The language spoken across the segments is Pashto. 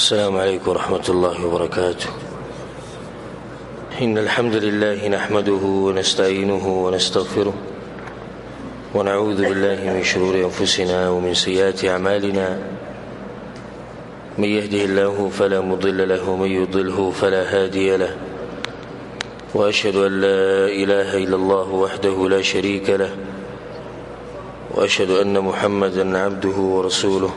السلام عليكم ورحمة الله وبركاته. إن الحمد لله نحمده ونستعينه ونستغفره ونعوذ بالله من شرور أنفسنا ومن سيئات أعمالنا. من يهده الله فلا مضل له ومن يضله فلا هادي له، وأشهد أن لا إله إلا الله وحده لا شريك له، وأشهد أن محمدا عبده ورسوله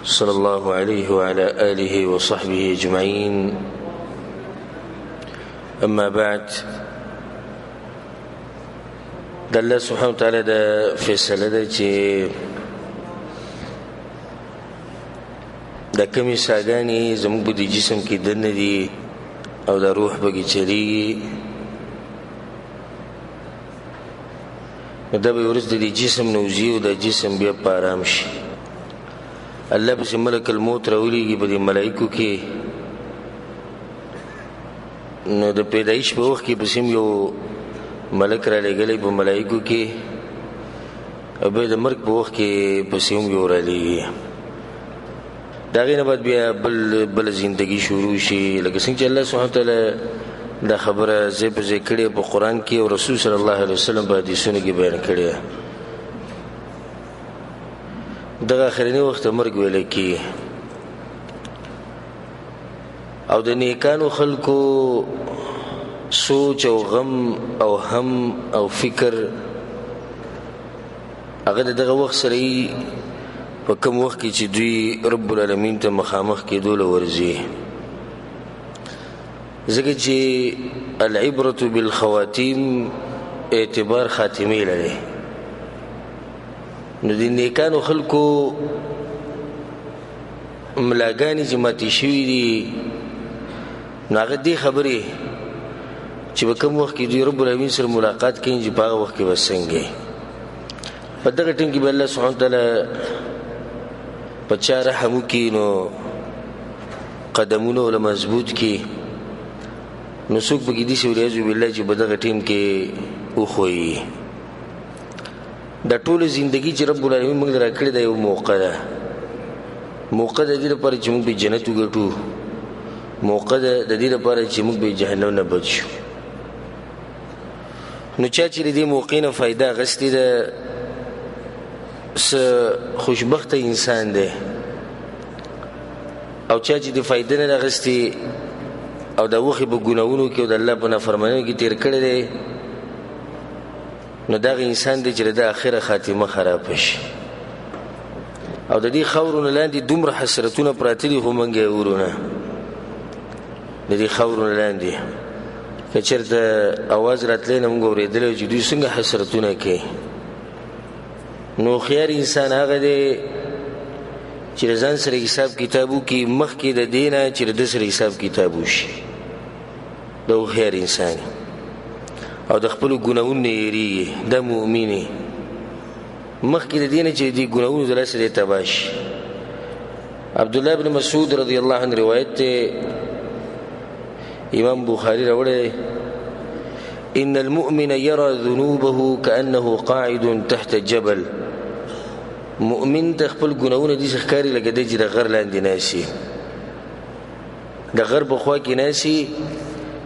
صلى الله عليه وعلى آله وصحبه أجمعين. أما بعد، د الله سبحانه وتعالی د فیصله ده چې د کمې ساګانې زموږ په دې جسم کې دننه دي او د روح پکې چلیږي، نو دا به ورځ د دې جسم نه وځي او دا جسم بیا په آرام شي. الله پسې ملک الموت راولېږي په دې ملایکو کې. نو د پیدایش په وخت کې پسې هم یو ملک رالیږلی په ملایکو کې، او بیا د مرګ په وخت کې پسې هم یو رالیږي. د هغې نه بعد بیا بله زندګي شروع شي، لکه څنګه چې الله سبحانه وتعالی دا خبره ځای په ځای کړې په قرآن کې او رسول صلی الله علیه وسلم په حدیثونو کې بیان کړې. دغه اخرني وخت مرګ ویل کېږي. او د نیکانو خلکو سوچ او غم او هم او فکر هغه د دغه وخت سره یي په کوم وخت کې چې دوی رب العالمین ته مخامخ کېدو له ورځي، ځکه چې العبرة بالخواتیم اعتبار خاتمې لري. نو د نیکانو خلکو ملاګانې چې ماتې شوي دي، نو هغه دې خبرې چې په کوم وخت کې دوی رب العالمین سره ملاقات کوي، چې په هغه وخت کې به څنګه په دغه ټیم کې به الله سبحانه وتعالی په چا رحم وکړي، نو قدمونه له مضبوط کړي، نو څوک پکې داسې والعیاذ بالله چې په دغه ټیم کې وښویي. دا ټوله زندګي چې رب العالمین موږ له راکړې ده یو موقع ده، موقع د دې لپاره چې موږ به جنت وګټو، موقع ده د دې لپاره چې موږ به جهنم نه بچ شو. نو چا چې د دې موقع نه فایده اخیستې ده، څه خوشبخته انسان دی، او چا چې د فایده نه اخیستې او د وخت په ګناهونو کې او د الله په نافرمانیو کې تېر کړی دی، نو دغه انسان دی چې د اخره خاتمه خرابه شي. او د دې خاورو نه لاندې دومره حسرتونه پراته دي، خو موږ یې اورو نه. د دې خاورو نه لاندې که چېرته اواز راتلی، نو موږ اورېدلی چې دوی څنګه حسرتونه کوي. نو هوښیار انسان هغه دی چې له ځان سره حساب کتاب وکړي، مخکې د دې نه چې له ده سره حساب کتاب وشي. دا هوښیار انسان او د خپلو ګناهونو نه یېرېږي، دا مؤمن دی. مخکې د دې نه چې دې ګناهونو د لاسه دی تباه شي. عبدالله بن مسعود رضی الله عنه روایت دی، امام بخاري راوړی، ان المؤمن يرى ذنوبه كأنه قاعد تحت جبل. مؤمن ته خپل ګناهونه داسې ښکاري لکه دی چې د غر لاندې ناست، د غر په خوا کې ناست،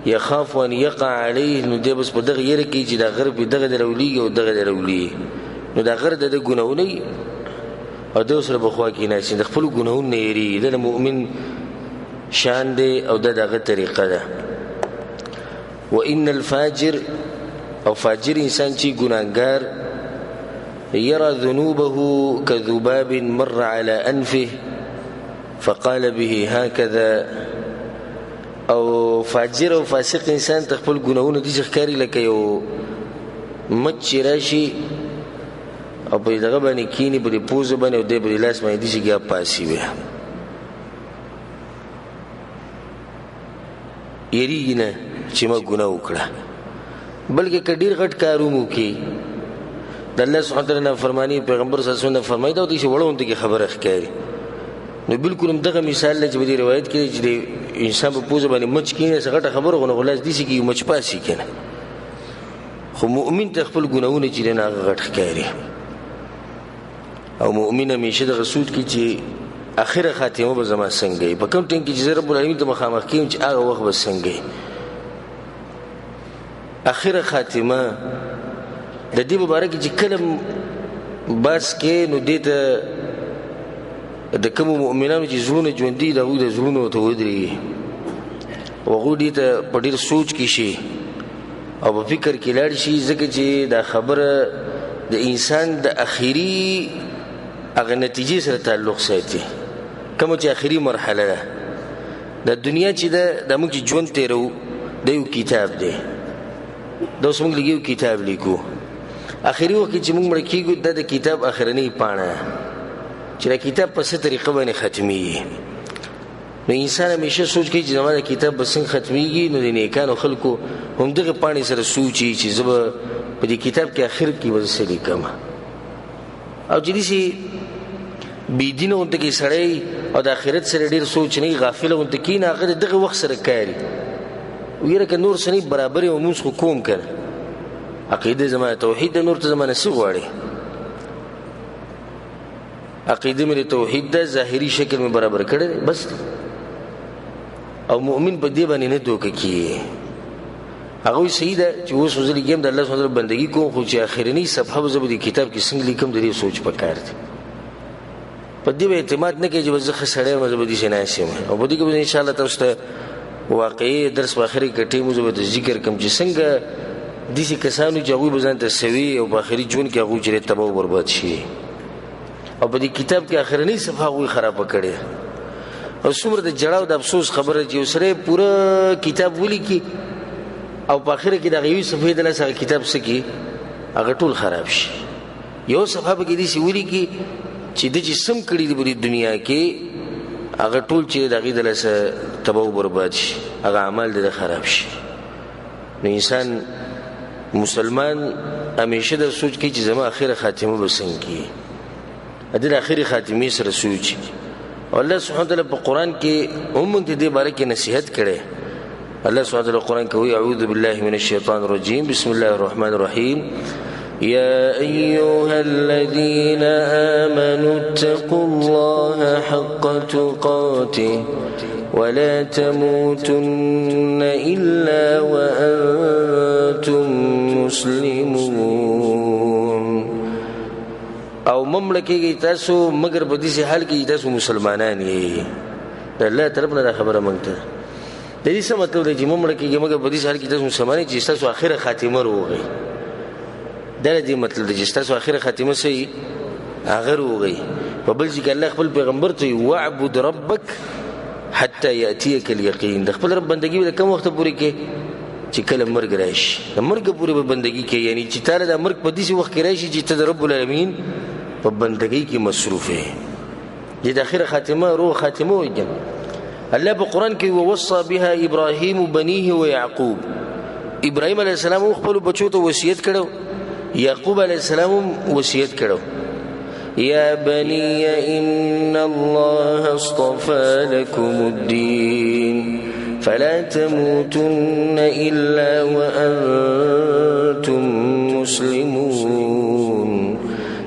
يخاف ان يقع عليه. نو دی بس په دغه یره کې چې دا غر په دغه دی راولېږي او دغه دی راولېږي، نو دا غر د ده ګناهونه او دی ورسره په خوا کې ناست، د خپلو ګناهونو نه یېرېږي. دا د مؤمن شان دی او دا د هغه طریقه ده. وإن الفاجر، او فاجر انسان چې ګناهګار، يرى ذنوبه كذباب مر على أنفه فقال به هكذا. او فاجر او فاسق انسان ته خپل ګناهونه داسې ښکاري لکه یو مچ چې راشي او په دغه باندې کښېني، په دې پوزه باندې، او دی په دې لاس باندې داسې ګیا پاسي بیا یېرېږي نه چې ما ګناه وکړه، بلکې که ډېر غټ کار هم وکړي، د الله سبحانه وتعالی نافرماني، پیغمبر صلی الله علیه وسلم نافرماني ده، او داسې وړه غوندې کې خبره ښکاري. نو بالکل هم دغه مثال دی چې په دې روایت کې دی چې د انسان په پوزه باندې مچ کښېني، څه غټه خبره خو نه، خو لاس داسې کېږي مچ پاسي که نه. خو مؤمن ته خپل ګناهونه چې دی نه هغه غټ ښکاري، او مؤمن همیشه دغه سوچ کوي چې اخره خاتمه به زما څنګه وي، په کوم ټیم کې چې زه رب العالمین ته مخامخ کېږم چې هغه وخت به څنګه وي. اخره خاتمه د دې مبارک چې کله بس کې نو دې ته د کومو مؤمنانو چې زړونه ژوندي د هغوی د زړونو ته ودرېږي او هغوی دې ته په ډېر سوچ کې شي او په فکر کې لاړ شي، ځکه چې دا خبره د انسان د اخري هغه نتیجې سره تعلق ساتي، کومه چې اخري مرحله ده. د دنیا چې ده، دا موږ چې ژوند تېروو دا یو کتاب دی، دا اوس موږ لږ یو کتاب لیکو. اخري وخت کې چې موږ مړه کېږو دا د کتاب اخرنۍ پاڼه ده چې دا کتاب په څه طریقه باندې ختمېږي. نو انسان همیشه سوچ کوي چې زما دا کتاب به څنګه ختمېږي. نو د نیکانو خلکو همدغه پاڼې سره سوچي چې زه به په دې کتاب کې اخر کې به زه څه لیکم. او چې داسې بې دینه غونته کې سړی او د آخرت سره ډېر سوچ نه وي، غافله غونته کښېني، هغه د دغه وخت سره کاري ویره که نور څه نه برابر یم، لمونځ خو کوم که نه، عقیده زما توحید ده، نور ته زما نه څه غواړې؟ عقیده مې د توحید ده، ظاهري شکل مې برابر کړی دی بس دی. او مؤمن په دې باندې نه دوکه کېږي. هغه وایي صحیح ده چې اوس خو زه لګیا یم د الله سبحانه وتعالی بندګي کوم، خو چې اخرنۍ صفحه به زه په دې کتاب کې څنګه لیکم د دې سوچ پکار دی. په دې به اعتماد نه کوي چې بس زه ښه سړی یم، زه به داسې ناست یم. او په دې کې به انشاءالله تاسو ته واقعي درس په اخري کې ټیم زه به ذکر کوم چې څنګه داسې کسانو چې هغوی به ځان ته سوي او په اخري ژوند کې هغوی چې تباه او برباد شي. او په دې کتاب کې اخرنۍ صفحه هغوی خرابه کړې. او څومره د جړا او د افسوس خبره چې یو سړی پوره کتاب ولیکي او په اخره کې د هغې یوې صفحې د لاسه هغه کتاب څه کړي، هغه ټول خراب شي. یو صفحه پکې داسې ولیکي چې ده چې سم کړي دي په دې دنیا کې هغه ټول چې د هغې د لاسه تباه او برباد شي، هغه اعمال د ده خراب شي. نو انسان مسلمان همیشه دا سوچ کوي چې زما اخره خاتمه به څنګه کېږي، د دې اخري خاتمې سره سوچ. او الله سبحانه وتعالی په قرآن کې هم موږ ته دې باره کې نصیحت کړی. الله سبحانه وتعالی قرآن کې وایي: اعوذ بالله من الشیطان الرجیم، بسم الله الرحمن الرحیم، يا أيها الذين آمنوا اتقوا الله حق تقاته ولا تموتن إلا وأنتم مسلمون. او ممړه کېږئ تاسو مګر په داسې حال کې چې تاسو مسلمانان یئ. د الله طرف نه دا خبره موږ ته د دې څه مطلب دی چې ممړه کېږئ مګر په داسې حال کې تاسو مسلمانان یئ چې ستاسو اخره خاتمه روغئ. دا د دې مطلب دی چې ستاسو اخره خاتمه څه وي، هغه روغئ. په بل ځای کې الله خپل پیغمبر ته وایي: واعبد ربک حتی یأتیک الیقین. د خپل رب بندګي به د کوم وخته پورې کې چې کله مرګ راشي، د مرګ پورې به بندګي کوي. یعنی چې تاله دا مرګ په داسې وخت کې راشي چې ته د رب العالمین په بندګۍ کې مصروف یې. دې د اخره خاتمه روغ خاتمه وایي. الله په قرآن کې ووصى بها ابراهیم بنیه ویعقوب. ابراهیم علیه السلام هم خپلو بچو ته وصیت کړو، یعقوب علیه السلام هم وصیت کړو: يا بني إن الله اصطفى لكم الدين فلا تموتن إلا وأنتم مسلمون.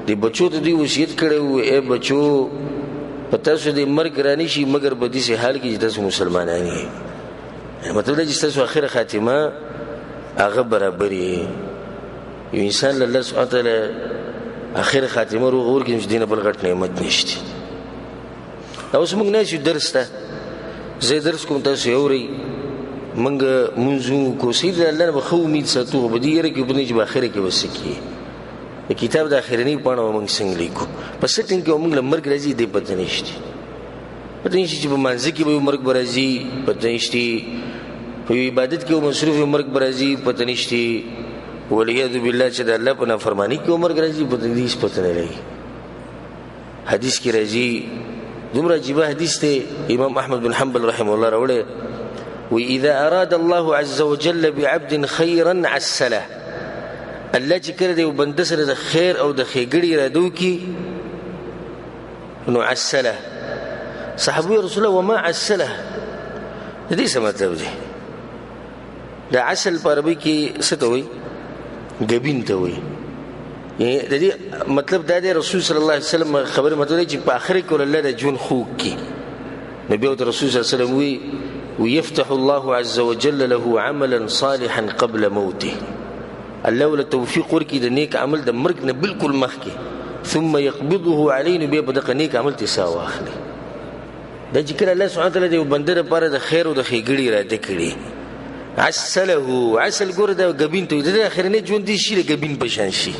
دې بچو ته دوی وصیت کړی و: ای بچو، په تاسو دې مرګ رانه شي مګر په داسې حال کې چې تاسو مسلمانان یئ. مطلب دا چې ستاسو اخره خاتمه هغه برابرې. یو انسان له الله سبحانه وتعالی اخر خاتمه روغ ورکړي چې دینه بل غټ نعمت نشته. دا اوس موږ نه شو درس ته، زه درس کوم تاسو یې اورئ، موږ مونځو کو سید الله نه به ښه امید ساتو، خو په دې یره کې به نه چې په اخره کې به څه کېږي. د کتاب د اخرنۍ پاڼه به موږ څنګه لیکو، په څه ټیم کې به موږ له مرګ راځي دې پته نشته. پته نشته چې په مانځه کې به یو مرګ به راځي، پته نشته په یو عبادت کې به مصروف یو مرګ به راځي، پته نشته والعیاذ بالله چې د الله په نافرماني کې مرګ راځي، پته دې هېڅ پته نه لګي. حدیث کې راځي، دومره عجیبه حدیث دی، امام احمد بن حنبل رحمه الله راوړی، وی اذا اراد الله عز وجل بعبد خيرا عسله. الله چې کله د یو بنده سره د خیر او د ښېګړې اراده وکړي نو عسله. صحابه رسول الله وما عسله، د دې څه مطلب دی؟ د عسل په عربي کې څه ته وایي؟ ګبین ته وایي. یعنی د دې مطلب دا دی، رسول صلی الله علیه وسلم خبره مطلب دی چې په آخر کې الله د ژوند خوږ کړي. نو بیا ورته رسول صلی الله علیه وسلم وایي ويفتح الله عز وجل له عملا صالحا قبل موته، الله وله توفیق ورکړي د نیک عمل د مرګ نه بالکل مخکې، ثم يقبضه عليه، نو بیا په دغه نیک عمل ته ساه واخلي. دا چې کله الله سبحانه وتعالی د یو بنده لپاره د خیر او د ښېګڼې اراده کړي، عسله، عسل ګوره دا ګبین ته وایي، د دې اخرنی ژوند دې شي د ګبین په شان شي،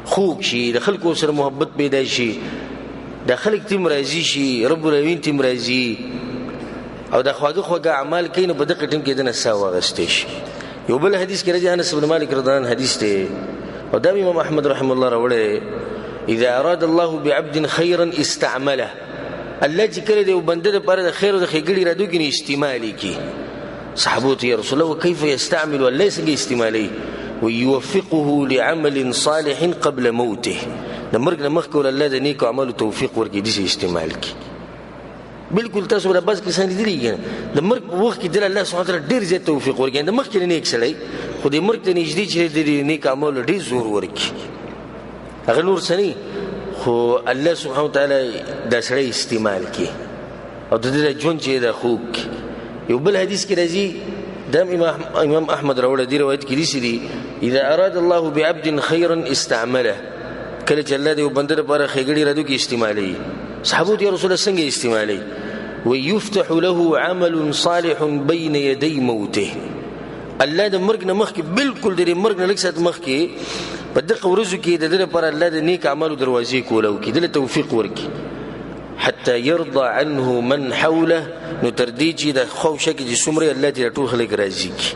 خوږ شي، د خلکو سره محبت پیدا شي، د خلک تیم راضي شي، رب العالمین تیم راضي، او د خواږه خواږه اعمال کوي، نو په دغه ټیم کې دنه ساه واخیستی شي. یو بل حدیث کې راځي، انس بن مالک رضی الله عنه حدیث دی، او دا امام احمد رحمه الله راوړی، اذا اراد الله بعبد خيرا استعمله، الله چې کله د یو بنده لپاره د خیر او د ښېګڼې اراده وکړي، نو استعمال یې کړي. صحابو ته یا رسول الله وکیف یستعمل، الله یې څنګه استعمالوي؟ ویوفقه لعمل صالح قبل موته، د مرګ نه مخکې ورله الله د نیکو عملو توفیق ورکړي، داسې استعمال کړي. بالکل تاسو به بعض کسان لیدلي که نه، د مرګ په وخت کې دله الله سبحانه وتعالی ډېر زیات توفیق ورکړي، د مخکې نه نیک سړی، خو د مرګ ته نږدې چې دی د نیک اعمالو ډېر زور ورکړي، هغه نور څه نه، خو الله سبحانه وتعالی دا سړی استعمال کړي او د دې ژوند چې دا خوږ کړي. یو بل حدیث کې راځي، دا امام احمد راوړی دی، روایت کې داسې دي، اذا اراد الله بعبد خيرا استعمله، کله چې الله د یو بنده لپاره ښېګڼې اراده وکړي استعمالوي. صحابو ته یا رسول الله څنګه استعمالوي؟ ويفتح له عمل صالح بين يدي موته، الله د مرګ نه مخکې بالکل د مرګ نه لږ ساعت مخکې په دغه ورځو کې د ده لپاره الله د نیک اعمالو دروازې کولاو کړي، ده له توفیق ورکړي، حتی يرضى عنه من حوله، نو تر دې چې د خوا شا کې چې څومره یې الله ترې ټول خلک راضي کړي.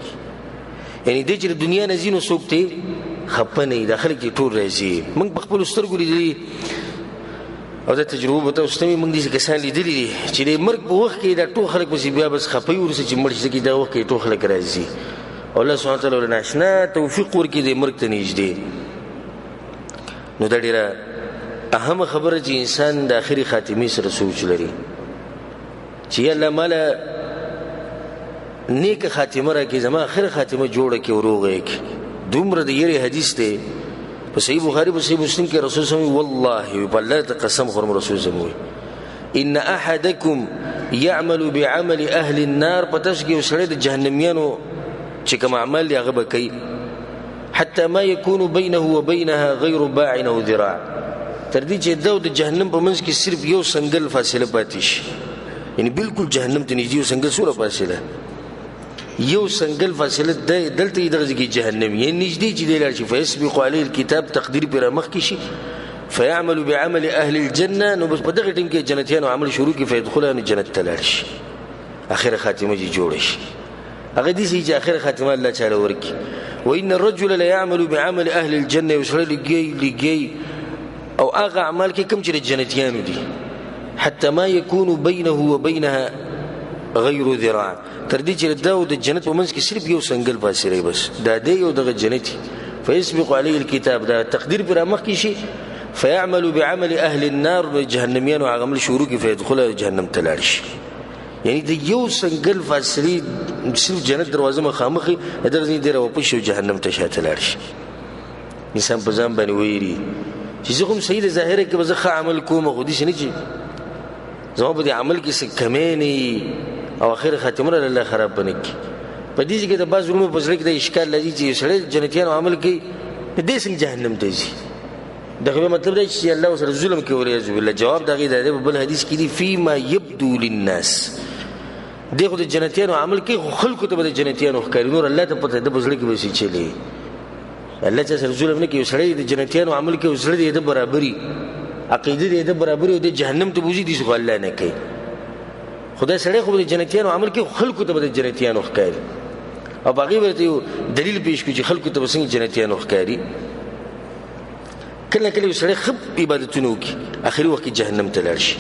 یعنې دی چې د دنیا نه ځي نو څوک ترې خفه نه وي، دا خلک ترې ټول راضي. موږ په خپلو سترګو لیدلي او دا تجربه به تاسو ته وي، موږ داسې کسان لیدلي دي چې د مرګ په وخت کې دا ټول خلک پسې بیا بس خفه وي، وروسته چې مړ شي ځکه دا وخت کې ټول خلک راضي، او الله سبحانه وتعالی ورله ناشنا توفیق ورکړي د مرګ ته نږدې. نو دا ډېره اهمه خبره چې انسان د آخري خاتمې سره سوچ لري چې یا الله ماله نیکه خاتمه راکړي، زما آخره خاتمه جوړه کړي او روغه یې کړي. دومره د یرې حدیث دی په صحیح بخاري په صحیح مسلم کې رسول صلی والله په الله ته قسم خورم، رسول صلی وایي ان احدکم يعمل بعمل اهل النار، په تاسو کې یو سړی د جهنميانو چې کوم عمل دی هغه به کوي، حتى ما يكون بينه وبينها غير باع او ذراع، تر دې چې دا د جهنم په منځ کې صرف یو سنګل فاصله پاتې شي، یعنی بالکل جهنم ته نږدې یو سنګل څومره فاصله، یو سنګل فاصله دلته یې دغه ځای کې جهنم، یعنی نږدې چې دی لاړ شي، فیسبق علیه الکتاب، تقدیر پرې رامخکې شي، فیعمل بعمل اهل الجنه، نو بس په دغه ټیم کې جنتیانو عمل شروع کړي، فیدخلها، نو جنت ته لاړ شي، اخره خاتمه چې جوړه شي. هغه داسې چې اخره خاتمه الله چاله ورکړي. وإن الرجل ليعمل بعمل أهل الجنة، یو سړی لګی لګی او هغه اعمال کې کوم چې د جنتیانو دي، حتى ما يكون بينه وبينها غير ذراع، تر دې چې دا او د جنت په منځ کې صرف یو سنګل فاصله بس دا دی او دغه جنتي، فيسبق عليه الكتاب، دا تقدیر پر مخکې شي، فيعمل بعمل أهل النار، نو جهنميانو هغه عمل شروع کړي، فيدخلها، جهنم ته لاړ شي. یعنی د یو سنګل فاصلې صرف جنت دروازه مخامخ وي، دغه ځای دی راوپه شي او جهنم ته شاته لاړ شي. انسان په ځان باندې ویري چې زه خو هم صحیح ده ظاهره کې به زه ښه عمل کوم، خو داسې نه چې زما په دې عمل کې څه کمی نه وي او اخر خاتمه را الله خراب به نه کړي. په دې ځای کې د بعض وروڼو په زړه کې د اشکال راځي چې یو سړی جنتیانو عمل کوي، نو دی څنګه جهنم ته ځي؟ د هغې مطلب دی چې الله ورسره ظلم کوي، والعیاذ بالله. جواب د هغې دا دی په بل حدیث کې دی، فيما يبدو للناس، دی خو د جنتیانو عمل کوي، خو خلکو ته به د جنتیانو ښکاري، نور الله ته پته ده په زړه کې به څه چلي. الله چا سره ظلم نه کوي. یو سړی د جنتیانو عمل کوي، زړه دې د برابري، عقیده دې د برابري، او د جهنم ته بوځي، داسې خو الله نه کوي. خو دا سړی خو به د جنتیانو عمل کوي، خو خلکو ته به د جنتیانو ښکاري، او په هغې ورته یو دلیل پیش کړو چې خلکو ته به څنګه جنتیانو ښکاري. کله کله یو سړی ښه عبادتونه وکړي، اخري وخت کې جهنم ته لاړ شي.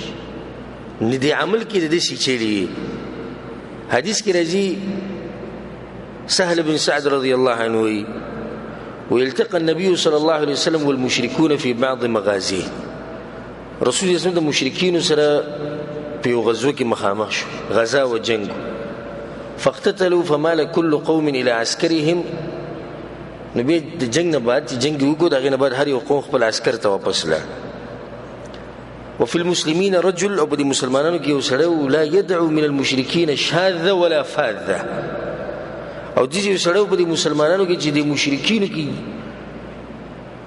نو دې عمل کې د داسې چلي. حدیث کې راځي سهل بن سعد رضی الله عنه وایي ويلتقى النبي صلى الله عليه وسلم والمشركون في بعض مغازيه، رسول الله صلی الله علیه وسلم د مشرکینو سره په یو غزوه کې مخامخ شو، غزا و جنګ، فاقتتلوا فمال كل قوم الى عسكرهم. نو بیا د جنګ نه بعد چې جنګ یې وکړو، د هغې نه بعد هر یو قوم خپل عسکر ته واپس لاړ. وفي المسلمين رجل، او په دې مسلمانانو کې یو سړی و، لا يدعو من المشرکین شاذة ولا فاذة. او داسې یو سړی و په دې مسلمانانو کې چې د مشرکینو کې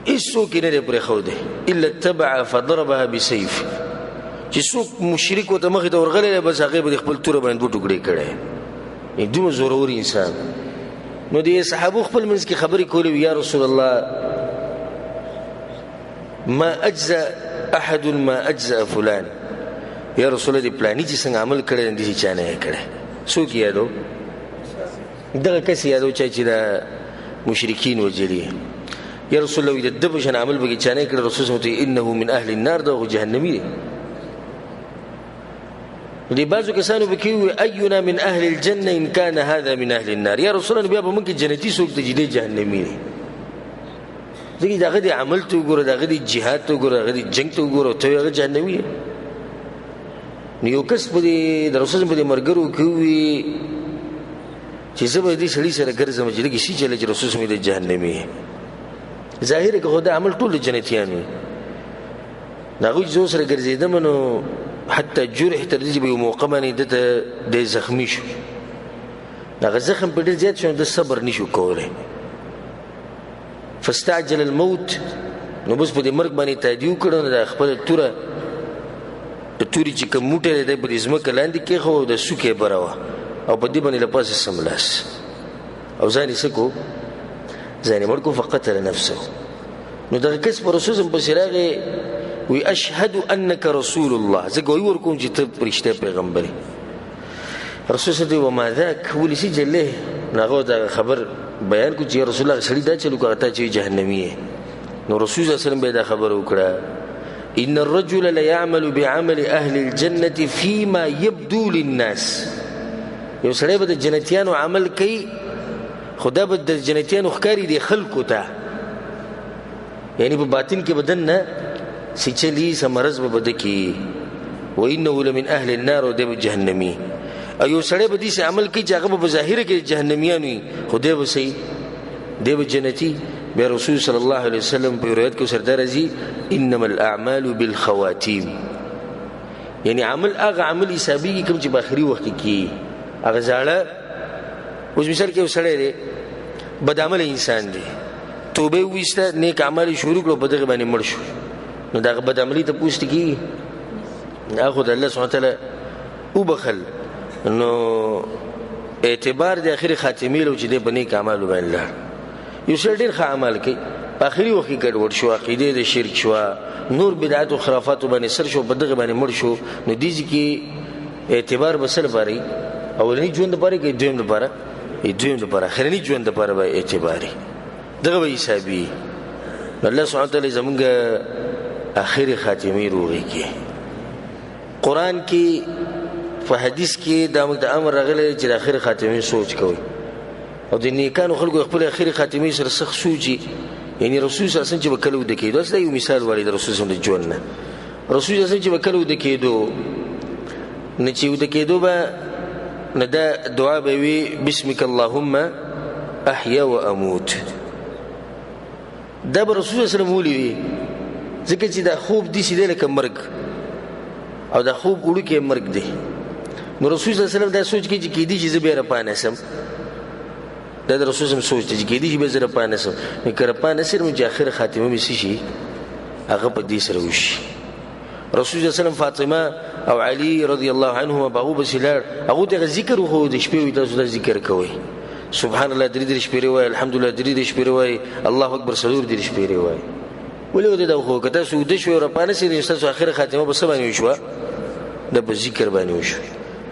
هېڅوک یې نه دی پرېښودی، الا اتبع فضربها بسیف، چې څوک مشرک ورته مخې ته ورغلی دی بس هغې به د خپل توره باندې دوه ټوکړې کړی، دومره زورور انسان. نو د صحابو خپل منځ کې خبرې کولې، یا رسول الله ما اجزا احد ما اجزا فلان، یا رسول الله دې پلاني چې څنګه عمل کړی دی داسې چا نه یې کړی. څوک یې یادو؟ دغه کس یې یادو چا چې دا مشرکین وژلي. یا رسول الله د ده په شان عمل پکې چا نه کړی. رسول الله ورته انه من اهل النار، دا خو جهنمي دی. دې بعضو کسانو پکې وویل اینا من اهل الجنه ان کان هذا من اهل النار، یا رسول الله بیا به موږ کې جنتي څوک دی چې دی جهنمي دی؟ ځکه د هغه د عمل ته وګوره، د هغه د جهاد ته وګوره، د هغه د جنګ ته وګوره، ته هغه جهنمي دی. نو یو کس په دې د رسول په دې ملګرو کې وویل چې زه به دې سړي سره ګرځم چې لږ شي چې رسول مې د جهنمي دی. ظاهر کې خو دا عمل ټول جنتیان وي. د هغوی چې زه سره ګرځېدم نو حتی جرح تر دې چې په یو موقع باندې ده ته دی زخمي شو، هغه زخم په ډېر زیات شو، ده صبر نه شو کولی. فاستعجل الموت، نو بس په دې مرګ باندې تادي وکړه، نو د خپله توره د تورې چې کوم موټی دی دی په دې ځمکه لاندې کېښود، د سوکې یې بره وه او په دې باندې له پاسه سملاس او ځان یې څه کړو، ځان یې مړ کړو. فقتل نفسه. نو دغه کس په رسول پسې راغی وی اشهد انک رسول الله، زه ګواهي ورکوم چې ته رښتیا پیغمبر یې. رسول صلی الله وما ذاک، ولې څه جلې؟ نو هغه ورته خبر بیان کړو چې رسول الله سړي دا چل وکړه، تا چې جهنمي یې. نو رسول صلی الله علیه وسلم بیا دا خبره وکړه ان الرجل ليعمل بعمل اهل الجنة فيما يبدو للناس. یو سړی به د جنتیانو عمل کوي، خو دا به د جنتیانو ښکاري دی خلکو ته، یعنی په باطن کې به دننه څه چلي څه مرض به بده کي، وانه لمن اهل النار، او دی به جهنمي. او یو سړی به داسې عمل کوي چې هغه به په ظاهره کې جهنمیان وي، خو دی به څه دی به جنتي. بیا رسول صلی الله علیه وسلم په روایت کې سره دا راځي انما الاعمال بالخواتیم، یعنی عمل هغه عمل حسابېږي کوم چې په آخري وخت کې کېږي. هغه زاړه اوس مثال کې یو سړی دی بدعمله انسان دی، توبه یې وویسته، نیک عمل یې شروع کړو، په دغه باندې مړ شو، نو د هغه بدعملي ته پوس ته کېږي؟ هغه خو د الله سبحانه وتعالی وبخښل، نو اعتبار د آخري خاتمې له چې دی په نیک اعمالو باندې لاړ. یو سړی ډېر ښه اعمال کوي، په آخري وخت کې ګډوډ شو، عقیدې د شرک شوه، نور بدعات او خرافاتو باندې سر شو، په دغه باندې مړ شو، نو دې ځای کې اعتبار به څه لپاره وي؟ اولني ژوند لپاره که دویم لپاره؟ دویم لپاره، آخرني ژوند لپاره به اعتبار وي، دغه به حسابي. نو الله سبحانه وتعالی زمونږ آخري خاتمې روغې کړي. قرآن کې په حدیث کې دا موږ ته امر راغلی چې د آخري خاتمې سوچ کوئ، او د نیکانو خلکو خپل آخري خاتمې سره سخت سوچي. یعنی رسول صلی الله علیه وسلم چې به کله ویده کېدو، داسې یو مثال والی د رسول صلی الله علیه وسلم د ژوند نه، رسول صلی الله علیه وسلم چې به کله ویده کېدو، نو چې ویده کېدو به نو دا دعا به وي بسمک اللهم احیا و اموت. دا به رسول صلی الله علیه وسلم ولي وي، ځکه چې دا خوب داسې دی لکه مرګ، او دا خوب وړوکی مرګ دی. نو رسول صلی الله علیه وسلم دا سوچ کوي چې کېدای شي زه بیا راپانه شم، دا د رسول صلی الله علیه وسلم سوچ دی چې کېدای شي بیا زه راپانه شم، نو که راپانه شم چې آخره خاتمه مې څه شي هغه په دې سره وشي. رسول الله صلی الله علیه وسلم فاطمه او علي رضی الله عنهما په هغو پسې لاړ، هغو ته هغه ذکر وښود، د شپې وایي تاسو دا ذکر کوئ، سبحان الله درې درې شپې وایي، الحمدلله درې درې شپې وایي، الله اکبر څلور درې شپې وایي. ولې ورته دا وښوه؟ که تاسو ویده شوئ او راپانه شئ نو ستاسو آخره خاتمه په څه باندې وشوه؟ دا په ذکر باندې وشوه.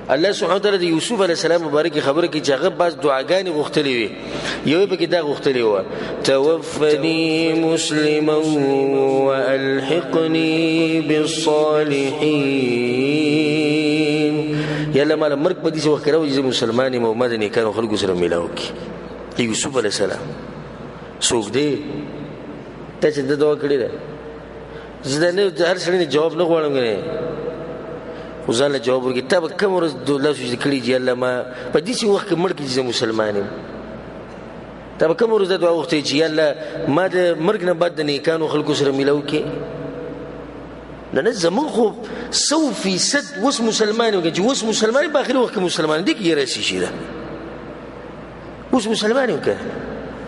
الله سبحانه وتعالی د یوسف علیه السلام مبارکې خبره کوي چې هغه بعض دعاګانې غوښتلې وې، یو یې پکې دا غوښتلې وه توفني مسلما والحقني بالصالحین. یا الله ماله مرګ په داسې وخت کې راوړي چې زه مسلمان یم او ما د نیکانو خلکو سره میلاو کړي. یوسف علیه السلام څوک دی؟ تا چې ده دعا کړې ده، زه د نه هر سړي نه جواب نه غواړم کنه، خو ځان له جواب ورکړي. تا به کومه ورځ الله سجده کړي چې الله ما په داسې وخت کې مړ کړي چې زه مسلمان یم؟ تا به کومه ورځ دا دعا غوښتې چې یا الله ما د مرګ نه بعد د نیکانو خلکو سره میلاو کې؟ نه نه، زمونږ خو 100% اوس مسلمان یو، چې اوس مسلمان په اخري وخت کې مسلمان دي کې یې راسي شي ده. اوس مسلمان یو که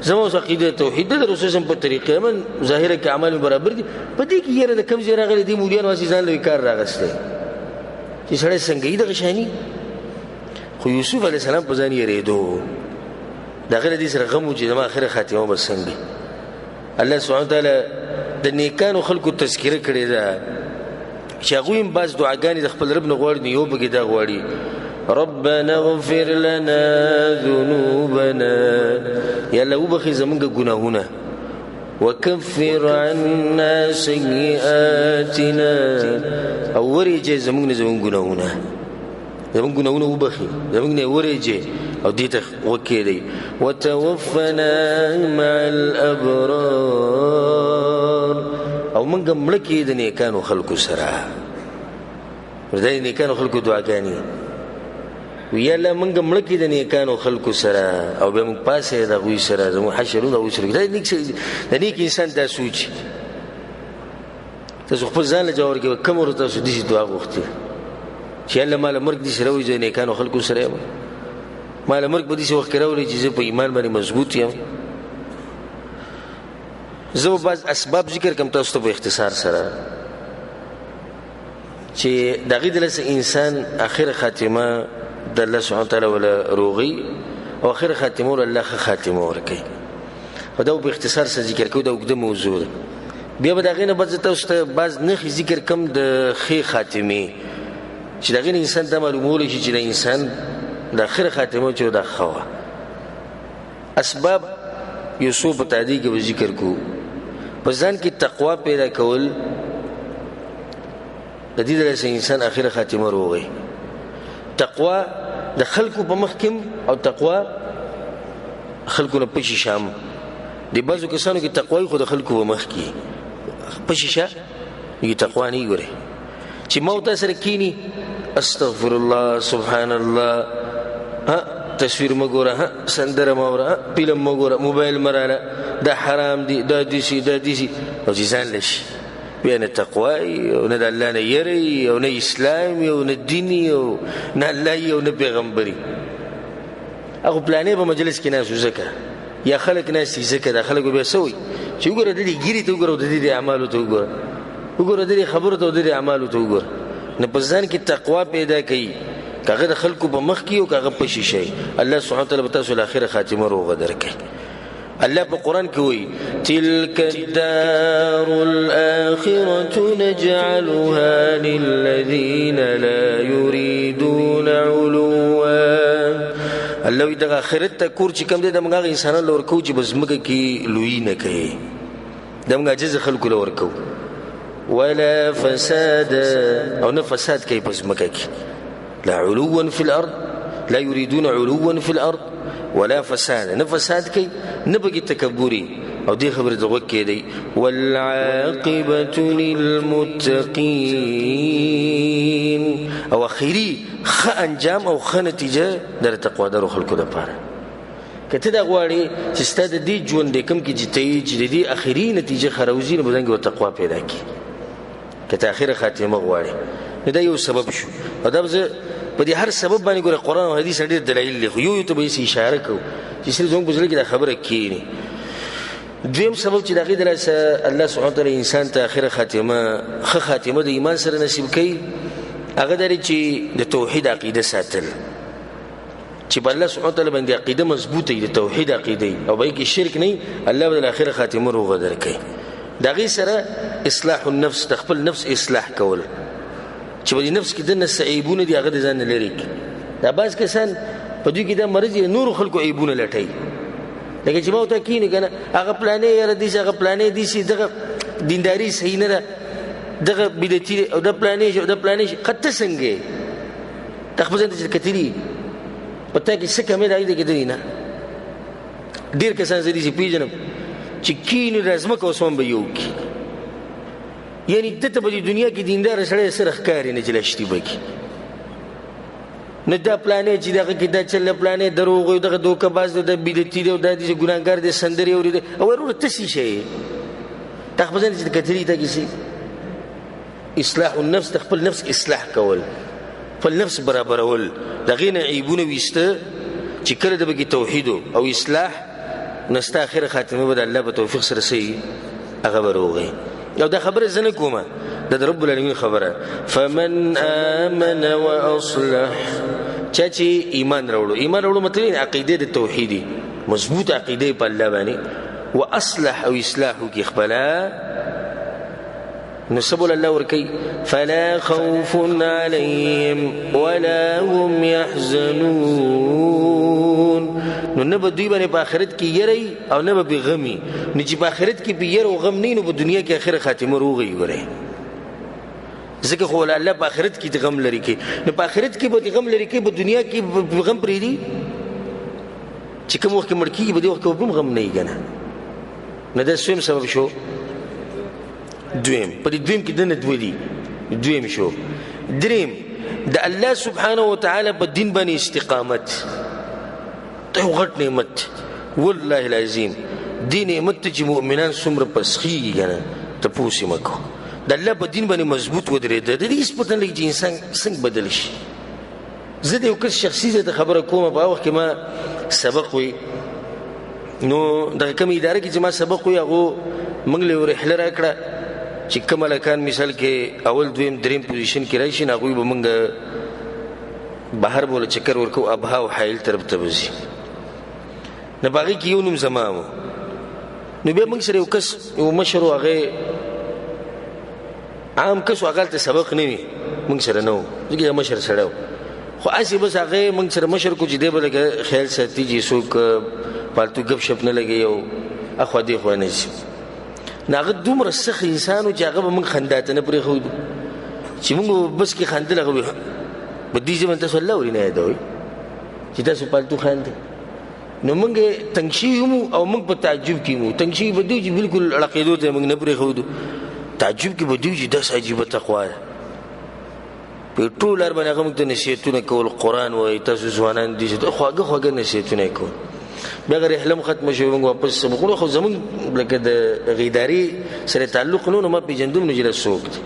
زما اوس عقیده توحید ده، د رسول صم په طریقې من ظاهره کې اعمال برابر دي. په دې کې یاره د کوم ځای راغلی دي مولیانو هسې ځان له کار راغستی چې سړی څنګه یي دغه شاني. خو یوسف علیه السلام په ځان یېرېدو، د هغه له دې سره غم و چې زما اخره خاتمه به څنګه وي. الله سبحانه وتعالی د نیکانو خلکو تذکره کړې ده چې هغوی هم بعض دعاګانې د خپل رب نه غواړي، نو یو پکې دا غواړي ربنا اغفر لنا ذنوبنا، یا الله وبخښې زموږ ګناهونه، وکفر عنا سیئاتنا، او ورېجې زموږ نه زموږ ګناهونه، زموږ ګناهونه وبخښي، زموږ نه ورېجې او دې ته غوږ کښېږدئ، وتوفنا مع الابرار، او موږ مړه کړي د نیکانو خلکو سره. دا د نیکانو خلکو دعاګانې وي، یا الله موږ مړه کړي د نیکانو خلکو سره، او بیا موږ پاڅېږي د هغوی سره، زموږ حشرونه هغوی سره. دا د نیک انسان دا سوچ. تاسو خپل ځان له جواب ورکړئ، کومه ورځ تاسو داسې دعا غوښتې چې الله ما له مرګ داسې راوړي زه د نیکانو خلکو سره یم، ما له مرګ په داسې وخت کې راوړي چې زه په ایمان باندې مضبوط یم. زه به بعض اسباب ذکر کوم تاسو ته په اختصار سره چې د هغې د لاسه انسان اخره خاتمه د الله سبحانه وتعالی وله روغي او اخره خاتمه له الله ښه خاتمه ورکوي. او دا په اختصار سره ذکر کوو، دا اوږده موضوع ده. بیا به د هغې نه بعد زه تاسو ته بعض نښې ذکر کوم د ښې خاتمې چې د هغې نه انسان دا معلومولی شي چې د انسان د اخره خاتمه چې دا ښه وه. اسباب یو څو په تعدیل کې به ذکر کوو. په ځان کې تقوا پیدا کول د دې د لاسه انسان اخره خاتمه روغي. تقوا د خلکو په مخ کې او تقوا خلکو نه په شیشه هم. د بعضو کسانو کې تقوا وي خو د خلکو په مخ کې په شیشه یې تقوا نه ګوري. چې ما او تا سره کینی استغفر الله سبحان الله، ها تصویر مه ګوره، ها سندره مه اوره، ها فلم مه ګوره، موبایل مه راله، دا حرام دی، دا داسې دا داسې، او چې ځان له شي بیا نه تقوا او نه د الله نه یری او نه اسلام او نه دین او نه الله او نه پیغمبري. هغه پلانې په مجلس کې ناست ځکه یا خلک ناست دي ځکه دا خلک بیا څه وایي چې وګوره د دې ږیرې ته وګوره او د دې اعمالو ته وګوره، وګوره د دې خبرو ته او د دې اعمالو ته وګوره. نو په ځان کې تقوا پیدا کوي، که هغه د خلکو په مخ کې او که هغه په شیشه وي، الله سبحانه وتعالی به تاسو له اخره خاتمه روغه درکوي. الله په قرآن کې وایي تلك الدار الآخرة نجعلها للذين لا يريدون علوا. الله وایي دغه آخرت ته کور چې کوم دی دا موږ هغه انسانانو له ورکوو چې په ځمکه کې لویي نه کوي، دا موږ عاجز خلکو له ورکوو. ولا فساد او نه فساد کوي په ځمکه کې، لا علوا في الأرض، لا يريدون علوا في الأرض ولا فساد، نه فساد کوي نه پکې تکبري. او دې خبرې ته غوږ کښېږدئ، والعاقبة للمتقین، او اخري ښه انجام او ښه نتیجه د تقوادارو خلکو دپاره. که ته دا غواړې چې ستا د دې ژوند دی کوم کې چې ته یې چې د دې اخري نتیجه ښه راوځي، نو په ځان کې به تقوا پیدا کړي. که ته اخره خاتمه غواړې نو دا یو سبب شو. او دا به زه په دې هر سبب باندې ګوره قرآن او حدیث ډېر دلایل دي، خو یو یو ته به یې اشاره کوو چې صرف زموږ په زړه کې دا خبره کښېني. دویم سبب چې د هغې د لاسه الله سبحانه وتعالی انسان ته اخره خاتمه ښه خاتمه د ایمان سره نصیب کوي، هغه دا دی چې د توحید عقیده ساتل، چې په الله سبحانه وتعالی باندې عقیده مضبوطه وي، د توحید عقیده وي او په هغې کې شرک نه وي، الله به د اخره خاتمه روغه درکوي. د هغې سره اصلاح النفس، د خپل نفس اصلاح کول، چې په دې نفس کې دننه څه عیبونه دي هغه د ځان نه لرې کړي. دا بعض کسان په دوی کې دا مرض دی، نورو خلکو عیبونه لټوي، لکه چې ما ورته کښېني که نه هغه پلانې یاره داسې، هغه پلانې داسې، دغه دینداري صحیح نه ده، دغه بدعتي دی، او دا پلانې شي او دا پلانې شي. ښه ته څنګه یې؟ ته خپل ځان ته چې کتلي په تا کې څه کمی دی هغې ته کتلي نه. ډېر کسان زه داسې پېژنم چې کښېني دا ځمکه اسمان به یو کړي، یعنی ده ته په دې دنیا کې دیندار سړی سره ښکاري نه چې لا شتي به کړي. نو دا پلانې چې دغه کې دا چل پلانې دروغ وایي، دغه دوکه باز دی، دا بدعتي دی، او دا داسې ګناهګار دی، سندرې اوري دی. او وروره ته څه شی یې؟ تا خپل ځان چې کتلي تا کې څه؟ اصلاح النفس، د خپل نفس اصلاح کول، خپل نفس برابرول، د هغې نه عیبونه ویسته چې کله د پکې توحید او اصلاح، نو ستا اخره خاتمه به د الله په توفیق سره څه وي؟ هغه به روغ وي. او دا خبره زه نه کومه، دا د رب العالمین خبره. فمن آمن واصلح، چا چې ایمان راوړو، ایمان راوړو مطلب یې عقیده د توحیدي، مضبوط عقیده په الله باندې، واصلح او اصلاح وکړي خپله، نو څه بوله الله ورکوي؟ فلا خوف علیهم ولا هم يحزنون. نو نه به دوی باندې په آخرت کې یری او نه به پې غمي. نو چې په آخرت کې پې یر او غم نه، نو په دنیا کې آخره خاتمه روغه وي. ګورئ، ځکه خو الله په آخرت کې غم لري کې، نو په آخرت کې به غم لري کې، په دنیا کې به غم پرېږدي چې کوم وخت کې مړ کېږي، په دې وخت کې به هم غم نه وي که نه. نو دا څویم سبب شو. دویم، په دې دویم کې دنه دوه دي، دویم شو. دریم، د الله سبحانه وتعالی په دین باندې استقامت، دا یو غټ نعمت دی. والله العظیم دې نعمت ته چې مؤمنان څومره پسخېږي که نه، تپوس یې مه کوه. د الله په دین باندې مضبوط ودرېده، د دې هېڅ پته نه لګي چې انسان څنګه بدل شي. زه د یو کس شخصي ځای ته خبره کوم، په هغه وخت کې ما سبق وی، نو دغه کومې اداره کې چې ما سبق وی، هغو موږ له یو رحله راکړه چې کوم هلکان مثال کې اول دویم دریم پوزیشن کې راشي، نو هغوی به موږ بهر به له چکر ورکوو، ابها او حایل طرف ته به ځي. نو په هغې کې یو نوم زما و. نو بیا موږ سره یو کس، یو مشر و، هغې عام کس و، هغه هلته سبق نه وي، موږ سره نه و، ځکه یو مشر سړی و. خو هسې بس هغې موږ سره مشر کو چې دی به لږه خیال ساتي چې څوک پالتو ګپ شپ نه لګوي او اخوا دې خوا نه ځي. نو هغه دومره سخت انسان و چې هغه به موږ خندا ته نه پرېښودو، چې موږ به بس کې خندل، هغه به په دې ژبه تاسو الله ورې نه یادوئ چې تاسو پالتو خاندئ. نو موږ تنګ شوي وو او موږ په تعجب کې وو. تنګ شوي به دی چې بالکل اړقېدو ته یې موږ نه پرېښودو، تعجب کې به دی چې داسې عجیبه تقوا ده. په ټول لار باندې هغه موږ ته نصیحتونه کول، قرآن وایي تاسو ځوانان دي، چې خواږه خواږه نصیحتونه یې کول. بیا هغه رحله هم ختمه شوه، موږ واپس سبقونه، خو زموږ لکه د هغې ادارې سره تعلق نه و، نو ما پېژندم نو چې دا څوک دی.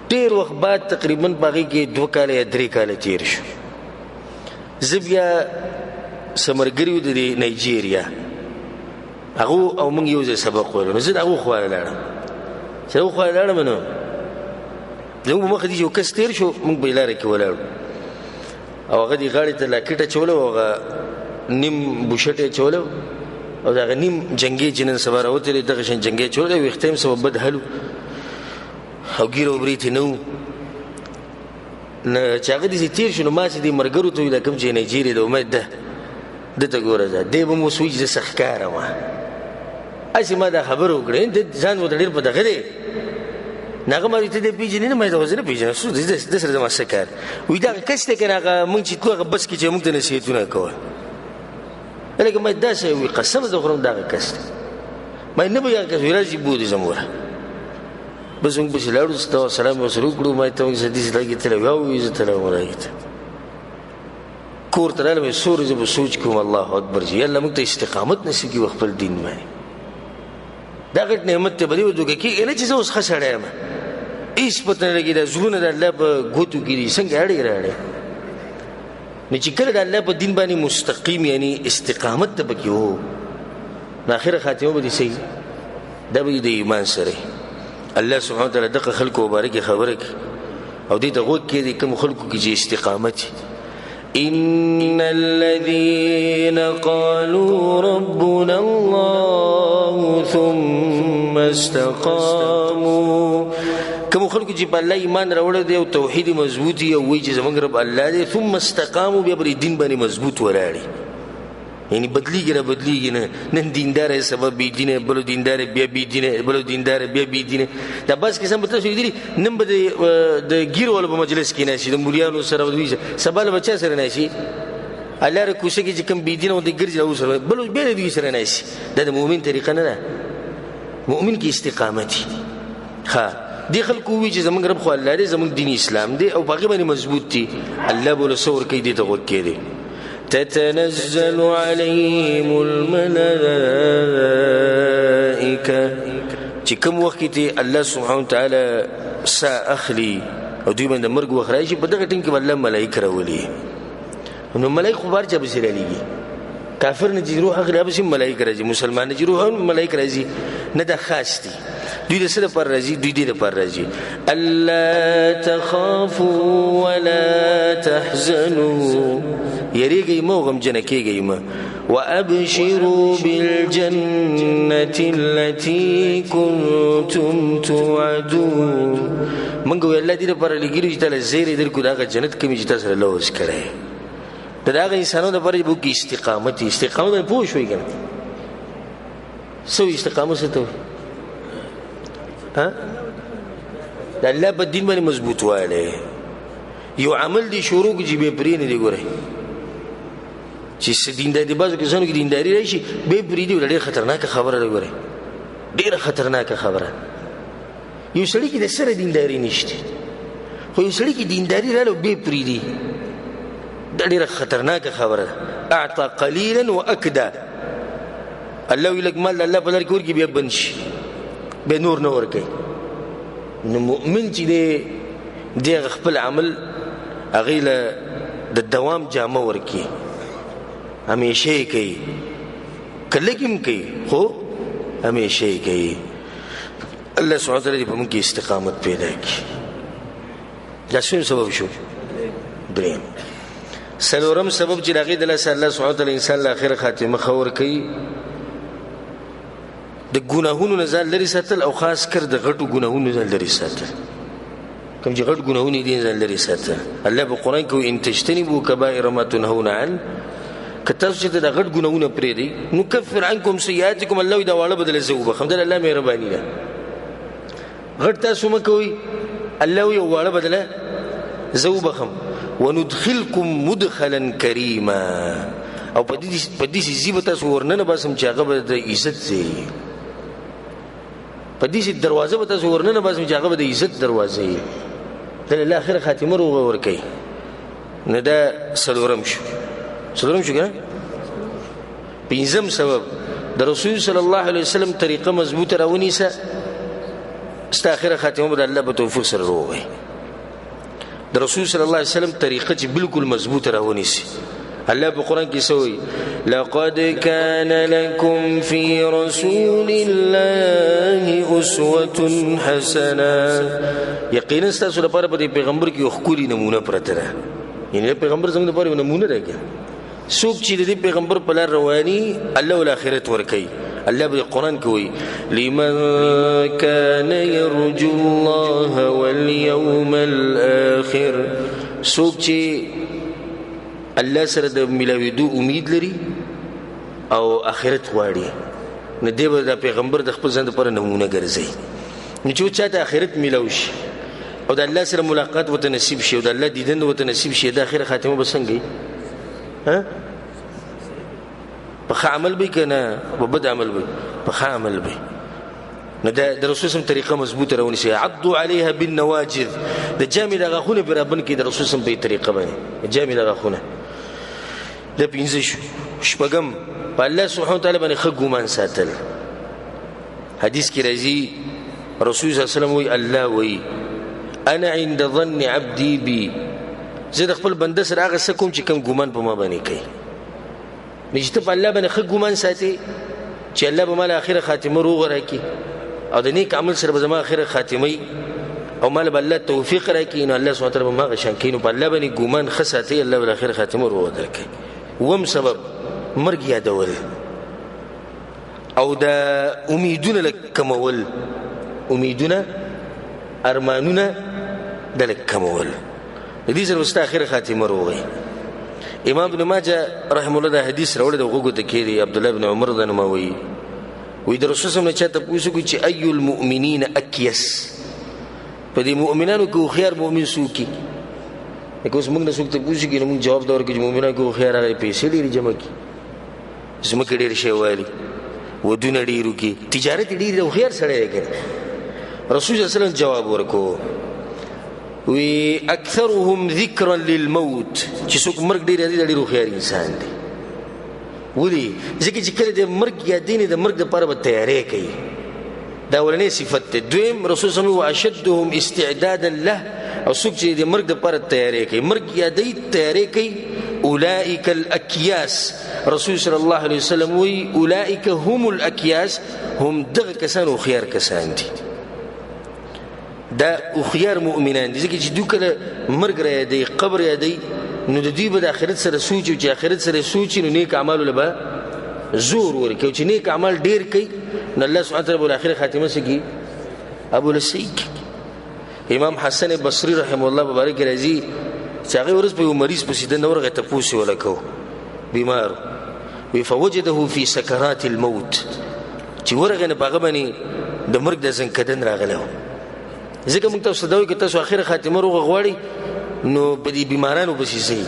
ډېر وخت بعد تقریبا په هغې کې 2 کاله یا 3 کاله تېر شو. زه بیا سمرګري و د دې نایجیریا هغو او موږ یو ځای سبق ویلو، نو زه د هغو خوا له لاړم. چې هغو خوا له لاړم، نو زموږ په مخه دي چې یو کس تېر شو، موږ په لاره کې ولاړو او هغه دې غاړې ته لاکټ اچولی و، هغه نیم بوشټ یې اچولی و او د هغه نیم جنګې چې نن سبا راوتلی دغه شان جنګې اچولی، ویښته یې هم سبا بد حل و او ږیره او برېت یې نه و. نه چې هغه داسې تېر شو، نو ما چې دې ملګرو ته وویل کوم چې نایجیریا دی، ما ده ده ته ګوره ځه، دی به هم اوس وایي چې زه څه ښکاره وم. هسې ما دا خبره وکړه، ده ځان ورته ډېر په دغه دی. نو هغه ما وویل ته دی پېژنې؟ نه، ما یې زه نه پېژنم، څه ده سره زما څه کار؟ وایي دا هغه کس دی که نه، هغه موږ چې تلو هغه بس کې چې موږ ته نصیحتونه کول. لکه ما داسې وویل، قسم زه خورم دا هغه کس دی. ما یې نه به هغه کس وایي راځي بودې زموږ. بس موږ پسې لاړو، ستا سلام یې ورسره وکړو، ما یې ته موږ سره داسې لګېدلی، بیا ووایي زه ته راولګېدم. کور ته راغلم، څو ورځې به سوچ کوم، الله اکبر چې یاالله موږ ته استقامت نصیب کړي په خپل دین باندې. دا غټ نعمت دی، په دې به دوکه کېږي نه چې زه اوس ښه سړی یم. هېڅ پته نه لګي، دا زړونه د الله په ګوتو کې دي، څنګه اړې راړې. نو چې کله د الله په دین باندې مستقیم یعنی استقامت ته پکې وو، نو اخره خاتمه به دې څه وي؟ دا به دې د ایمان سره وي. الله سبحانه وتعالی دغه خلکو مبارکې خبره کوي او دې ته غوږ کښېږدي کوم خلکو کې چې استقامت وي. إن الذين قالوا ربنا الله ثم استقاموا، کوم خلکو چې په الله ایمان راوړی دی او توحید مضبوط وي او وایي چې زموږ رب الله دی، ثم استقاموا، بیا پر دین باندې مضبوط ولاړ وي. یعنی بدلیږي را بدلیږي نه، نن دیندار یې سبا بې دینه، بل دیندار یې بیا بې دینه، بل دیندار یې بیا بې دینه. دا بعض کسان به تاسو لیدلي، نن به د ګیر والو په مجلس کې ناست شي، د مولیانو سره به دوی سره، سبا له به چا سره ناست شي؟ الله را کوڅه کې چې کوم بې دینه غوندې ګرځي هغو سره بل بیا د دوی سره ناست شي. دا د مؤمن طریقه نه ده. مؤمن کې استقامت وي. ښه، دې خلکو ووایي چې زموږ رب خو الله دی، زموږ دین اسلام دی او په هغې باندې مضبوط دي، الله به له څه ورکوي؟ دې ته غوږ کښېږدئ. تتنزل عليهم الملائکه، چې کوم وخت کې ته الله سبحانه وتعالی سا اخلي او دوی باندې مرګ وخت راشي، په دغه ټیم کې به الله ملایک راولي. نو ملایک خو بهر چا پسې رالیږي؟ کافر نه چې روح اخلي هغه پسې ملایک راځي، مسلمان نه چې روح هم ملایک راځي. نه، دا خاص دي. دوی د څه لپاره راځي؟ دوی دې لپاره راځي، الا تخافوا ولا تحزنوا، یریږئ مه او غمجنه کېږئ مه، وأبشروا بالجنة التي كنتم توعدون. موږ ویل الله دې لپاره لېږلي چې تاله زیری درکړو د هغه جنت کومې چې تاسو سره لوظ کړی. د هغه انسانانو دپاره چې په کې استقامت وي. استقامت باندې پوه شوئ که نه؟ څه وایي استقامت؟ څه ته وایي؟ ها، د الله په دین باندې مضبوطوالی. یو عمل دې شروع کړي چې بیا پرې نه دی ګورئ چې څه دینداري د بعضو کسانو کې دینداري راشي بیا یې پرېږدي. ډېره خطرناکه خبره ده ګورئ، ډېره خطرناکه خبره. یو سړي کې د سره دینداري نشته، خو یو سړي کې دینداري راله او بیا یې پرېږدي، دا ډېره خطرناکه خبره ده. اعطا قلیلا واکدا، الله وایي لږ مال د الله په لار کې ورکړي بیا بند شي، بیا نور نه ورکوي. نو مؤمن چې دی، دی هغه خپل عمل هغې له د دوام جامه ورکړي، همیشه یې کوي، که لږ هم کوي خو همیشه یې کوي. الله سبحانه وتعالی دې په موږ کې استقامت پیدا کړي. دا څویم سبب شو؟ دریم. څلورم سبب چې د هغې د لاسه الله سبحانه وتعالی انسان له اخره خاتمه ښه ورکوي، د ګناهونو نه ځان لرې ساتل، او خاص کر د غټو ګناهونو ځان لرې ساتل. کوم چې غټ ګناهونه دي ځان لرې ساتل. الله په قرآن کې وایي ان تجتنبوا کبائر ما تنهون عنه، که تاسو چې د غټ ګناهونه پرېږدئ نکفر عنکم سیئاتکم، الله وایي دا واړه به درله زه وبخښم. دا د الله مهرباني ده. غټ تاسو مه کوئ، الله وایي واړه به درله زه وبخښم. وندخلکم مدخلا کریما، او په دې ځای به تاسو ورننه باسم چې هغه به د عزت ځای وي. په دې دروازه به تاسو ورننه باسم چې هغه به د عزت دروازه وي. د الله اخره خاتمه روغه ورکوي. نو دا څلورم شو، څلورم شو که نه؟ پنځم سبب د رسول صلی الله علیه وسلم طریقه مضبوطه راونیسه، ستا اخره خاتمه به د الله په توفیق سره روغه وي. د رسول صلی الله علیه وسلم طریقه چې بالکل مضبوطه راونیسي. الله په قرآن کې څه وایي؟ لقد كان لكم في رسول الله أسوة حسنة. یقینا ستاسو لپاره په دې پیغمبر کې یو ښکلې نمونه پرته ده. یعنې پیغمبر زموږ لپاره یو نمونه ده که څوک چې د دې پیغمبر په لار رواني الله ول آخرت ورکوي. الله په قرآن کې وایي لمن كان يرجو الله واليوم الآخر، څوک چې الله سره د ملاوېدو امید لري او آخرت غواړي، نو دی به د پیغمبر د خپل ځان لپاره نمونه ګرځوي. نو چې چا ته آخرت میلاو شي او د الله سره ملاقات ورته نصیب شي او د الله دیدن ورته نصیب شي، د آخرت خاتمه به څنګه وي؟ په ښه عمل به که نه په بد عمل به؟ په ښه عمل به. نو د رسول سم طریقه مضبوطه راونیسي. عضوا علیها بالنواجذ، د جامې د غاښونه پرې رابند کړي د رسول سم په طریقه باندې، جامې د غاښونه. دا پنځه شو. شپږم په الله سبحانه وتعالی باندې ښه ګمان ساتل. حدیث کې راځي رسول صلی الله علیه وسلم وایي الله وایي انا عند ظن عبدي بي، زه د خپل بنده سره هغه څه کوم چې کوم ګمان په ما باندې کوي. نو چې ته په الله باندې ښه ګمان ساتې چې الله به ما له اخره خاتمه روغه راکړي او د نیک عمل سره به زما اخره خاتمه وي او ما له به الله توفیق راکړي، نو الله سبحانه وتعالی به ما هغه شان کوي. نو په الله باندې ګمان ښه ساتي، الله به له اخره خاتمه روغه درکوي. اووم سبب مرګ یادول او د امیدونه لږ کمول، امیدونه ارمانونه د لږ کمول، د دې سره به ستا اخره خاتمه روغه وي. امام ابن ماجه رحمه الله دا حدیث راوړی د غوږو ته کښېږدي، عبدالله بن عمر د نومه وایي، وایي د رسول صلی الله علیه وسلم نه چا تپوس وکړو چې ای المؤمنین اکیس، په دې مؤمنانو کې هوښیار مؤمن څوک دي؟ لکه اوس موږ نه څوک تپوس وکړي نو موږ جواب دا ورکړو چې مؤمنانو کې هوښیار هغه پیسې ډېرې جمع کړي، ځمکې ډېر شی والي، ودونه ډېر وکړي، تجارت یې ډېر دی، هوښیار سړی دی که نه. رسول الله صلی الله علیه وسلم جواب ورکو وی اکثرهم ذکرا للموت، چې څوک مرګ ډېر یادوي دا ډېر هوښیار انسان دی. ولې؟ ځکه چې کله د مرګ یادوي نو د مرګ دپاره به تیاری کوي. دا اولنی صفت دی. دویم رسول صلی الله علیه وسلم اشدهم استعدادا له، او څوک چې د مرګ دپاره تیاری کوي، مرګ یادوي تیاری کوي، اولئک الاکیاس. رسول صلی الله علیه وسلم وی اولئک هم الاکیاس، هم دغه کسان هوښیار کسان دي. دا هوښیار مؤمنان دي، ځکه چې دوی کله مرګ را یادوي، قبر یادوي، نو د دوی به د آخرت سره سوچ، چې آخرت سره سوچ نو نیک اعمالو له به زور ورکوي، چې نیک اعمال ډېر کوي نو الله سبحانه وتعالی به له آخره خاتمه څه کړي؟ ابو له صحیح کړي. امام حسن بصري رحمه الله مبارک راځي چې هغې ورځ په یو مریض پسې دننه ورغی، تپوس یې ولکو، بیمار وی، فوجده فی سکرات الموت، چې ورغی نو په هغه باندې د مرګ د زنکدن راغلی و. ځکه موږ تاسو ته دا وایو که تاسو اخره خاتمه روغه غواړئ نو په دې بیمارانو پسې ځئ،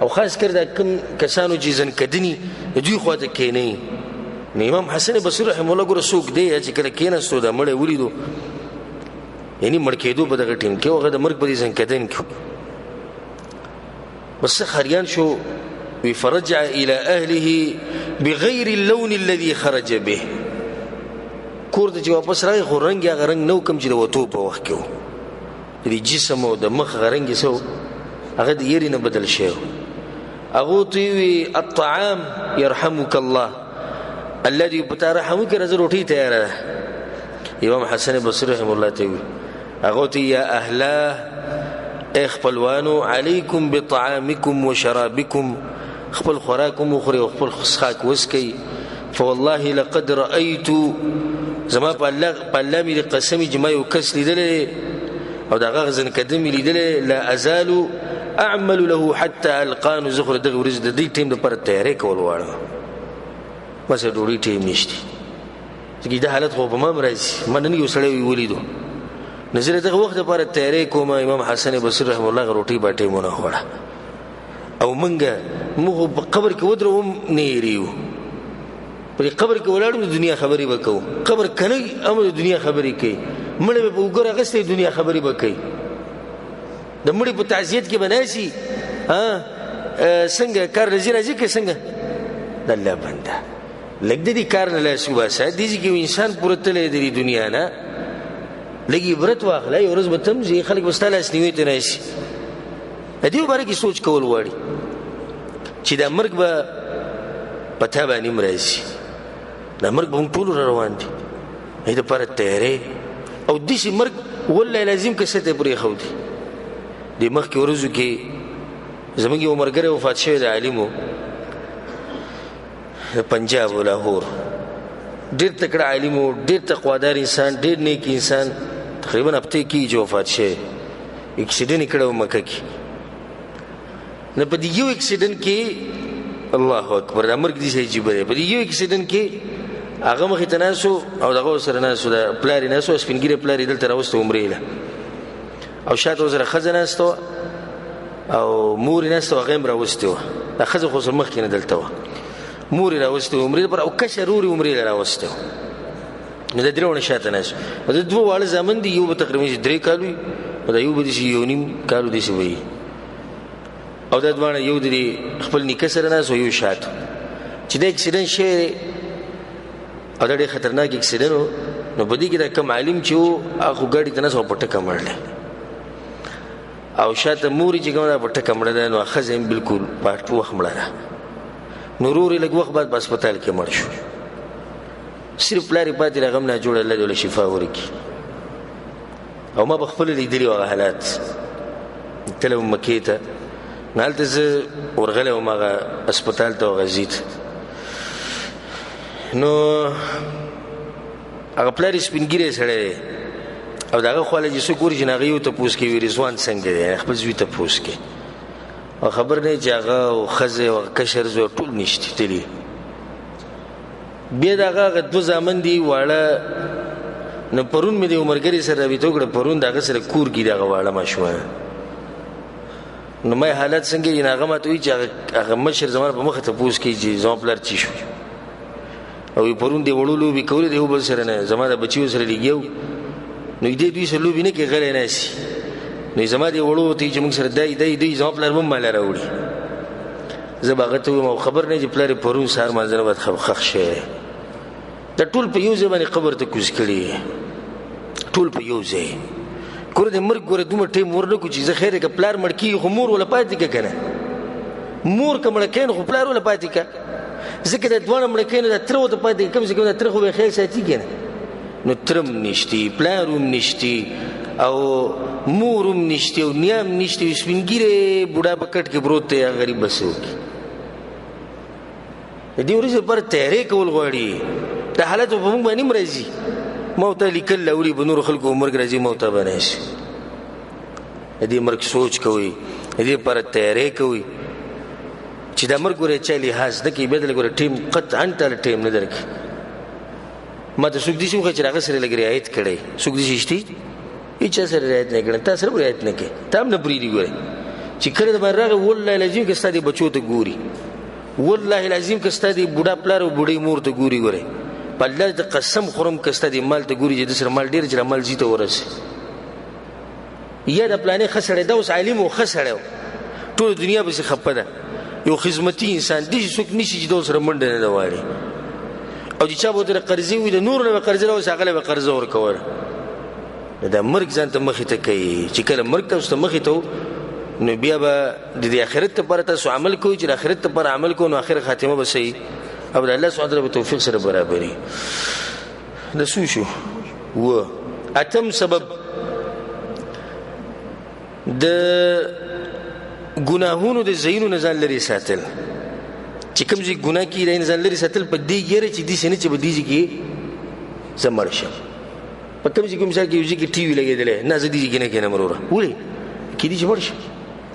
او خاص کر دا کوم کسانو چې زنکدني د دوی خواته کښېنئ. نو امام حسن بصري رحمه الله ګوره څوک دی چې کله کښېناستو دا مړی ولیدو، یعنی مړ کېدو په دغه ټیم کې، هغه د مرګ په دې زنکدن کې بس څه حریان شو. وی فرجع الى اهله بغیر اللون الذي خرج به، کور ته چې واپس راغی خو رنګ یې هغه رنګ نه و کوم چې د وتو په وخت کې و، د دې جسم او د مخ هغه رنګ یې څه و، هغه د یرې نه بدل شوی و. هغو ته یې وویل الطعام یرحمک الله، الله دې په تا رحم وکړي، راځه روټۍ تیاره ده. امام حسن بصري رحمه الله ته وویل، هغو ته یا اهلاه، ای خپلوانو، علیکم بطعامکم وشرابکم، خپل خوراک هم وخورئ او خپل څښاک وڅکئ. فوالله لقد رأیت، زما په الله په الله مې د قسم چې ما یو کس لیدلی او د هغه ځنکده مې لیدلی، لا ازال اعمل له حتی القا، نو زه خو د دغې ورځې د دې ټیم دپاره تیاری کول غواړم، ما سره ډوډۍ ټیم نشته، ځکه دا حالت خو په ما هم راځي، ما نن یو سړی ولیدو، نو زه د دغه وخت دپاره تیاری کوم. امام حسن بصري رحمه الله هغه روټۍ باټۍ مو نه خوړه، او موږ خو په قبر کې ودروم نه هېرېږو، په دې قبر کې ولاړو د دنیا خبرې به کوو، قبر که نه وي هم د دنیا خبرې کوي، مړی به په اوږه راغستی دنیا خبرې به کوي، د مړي په تعزیت کې به ناسي، څنګه کار لځي راځي که څنګه؟ د الله بنده لږ د دې کار نه لاس وباسه، دې ځای کې یو انسان پوره تللی دی د دنیا نه، لږ عبرت واخله، یو ورځ به ته هم ځې، خلک به ستا لاسنیوي ته راشي. د دې باره کې سوچ کول غواړي چې دا مرګ به په تا باندې هم راځي، دا مرګ به موږ ټولو را روان دي، دې دپاره تیاری او داسې مرګ والله لازم که څه ته پرېښودي. دې مخکې ورځو کې زموږ یو ملګری وفات شوی دی، عالم و، د پنجاب و لاهور، ډېر تکړه عالم و، ډېر تقوادار انسان، ډېر نیک انسان، تقریبا هفتې کېږي چې وفات شوی، اکسیډنټ یې کړی و مکه کې. نو په دې یو اکسیډنټ کې الله اکبر، دا مرګ داسې عجیبه دی، په دې یو اکسیډنټ کې هغه مخې ته ناست و او دغه ورسره ناست و، د پلار یې ناست و، سپین ږیری پلار یې دلته راوستی عمرې له، او شاته ورسره ښځه ناسته وه او مور یې ناسته وه، هغه یې هم راوستې وه، دا ښځه خو ورسره مخکې نه دلته وه، مور یې راوستې وه عمرې لپاره، او کشر ورور یې عمرې له راوستی و. نو دا درې واړه شاته ناست وو، د دوه واړه زامن دي، یو به تقریبا چې 3 کالو وي او دا یو به داسې 1.5 کالو داسې به وي، او دا دواړه یو د خپل نیکه سره ناست و، یو شاته چې دا اکسیډنټ شوی دی او دا ډېر خطرناک اکسیډنټ و. نو په دې کې دا کوم عالم چې و هغه خو ګاډي ته ناست او په ټکه مړ دی، او شاته مور یې چې کومه ده په ټکه مړه ده، نو ښځه یې هم بلکل په وخت مړه ده. نو ورور یې لږ وخت بعد په هسپتال کې مړ شو، صرف پلار یې پاتې دی، هغه هم ناجوړه، الله دې ورله شفا ورکړي. او ما په خپله لیدلي وو هغه حالات، تللی وم مکې ته، نو هلته زه ورغلی وم هغه هسپتال ته، هغه ځای ته. نو هغه پلار یې سپین ږیری سړی دی، او د هغه خوا له چې څوک ورشي نو هغه یو تپوس کوي، رضوان څنګه دی، خپل زوی تپوس کوي، او خبر نه چې هغه او ښځه او هغه کشر زوی ټول نشته تللي. بیا د هغه هغه دوه زامن دي واړه، نو پرون مې د یو ملګري سره رابطه وکړه، پرون د هغه سره کور کې د هغه واړه ماشومان، نو ما یې حالت څنګه دی، نو هغه ماته وایي چې هغه مشر زما په مخه تپوس کوي چې زما پلار چی شو، او پرون دې وړو لوبې کولې د یو بل سره، نه زما د بچیو سره لګیا وو، نو دې دوی سره لوبې نه کوي، غلی ناست. نو زما دې وړو ته چې موږ سره دی دی دی زما پلار به هم ماله راوړي. زه به هغه ته ووایم او خبر نه چې پلار یې پرون سهار لمانځه نه بعد ښخ شوی دی. دا ټول په یو ځای باندې قبر ته کوز کړي، ټول په یو ځای. ګوره د مرګ ګوره دومره ټایم ورنه کړو چې زه خیر که پلار مړ کېږي خو مور وله پاتې که که نه، مور که مړه کوې نو خو پلار وله پاتې که، ځکه دا دواړه مړه کوې نو دا تره ورته پاتې که، کم سه کم دا تره خو به خیال ساتي که نه. نو تره هم نشتي، پلار هم نشتي، او مور هم نشتي، او نیا هم نشتي، یو سپین ږیری بوډا په کټ کې پروت دی، هغه غریب به څه وکړي؟ د دې ورځې لپاره تیاری کول غواړي. دا حالت به په موږ باندې هم راځي. ما او تا لیکل راوړي، په نورو خلکو مرګ راځي، ما او تا به نه شي. د دې مرګ سوچ کوئ، د دې لپاره تیاری کوئ چې دا مرګ ګوره چا لحاظ نه کوي، بیا دله ګوره ټایم قطعا تا له ټایم نه درکوي. ما ته څوک داسې وښیه چې هغه سره لږ رعایت کړی، څوک داسې شته؟ هېچا سره رعایت نه کړی، تا سره هم رعایت نه کوي، تا هم نه پرېږدي. ګورې چې کله د باندې راغی، والله العظیم که ستا دې بچو ته ګوري، والله العظیم که ستا دې بوډا پلار او بوډۍ مور ته ګوري، ګورې په الله د قسم خورم که ستا دې مال ته ګوري چې د سره مال ډېر چې مال ځي ته ورسي. یا د پلانې ښه سړی دا اوس عالم و، ښه سړی و، ټوله دنیا پسې خپه ده، یو خدمتي انسان داسې څوک نشي چې ده سره منډه نه ده والي، او چې چا به ورته قرضې وي د نورو نه به قرضې راوسي، هغه له به قرضه ورکوله. نو دا مرګ ځان ته مخې ته کوي چې کله مرګ تاسو ته مخې ته نو بیا به د دې آخرت لپاره تاسو عمل کوئ، چې د آخرت لپاره عمل کوئ نو آخر خاتمه به صحیح او د الله سبحانه وتعالی په توفیق سره برابري. د څو شو و اتم سبب د ګناهونو د ځایونو نه ځان لرې ساتل، چې کوم ځای ګناه کېږي د ځان لرې ساتل په دې یره چې داسې نه چې په دې ځای کې زه مړ شم. په کوم ځای کې مثال کې یو ځای کې ټي وي لګېدلی، نه زه دې ځای کې نه کښېنم وروره، ولې؟ کېدای شي مړ شم.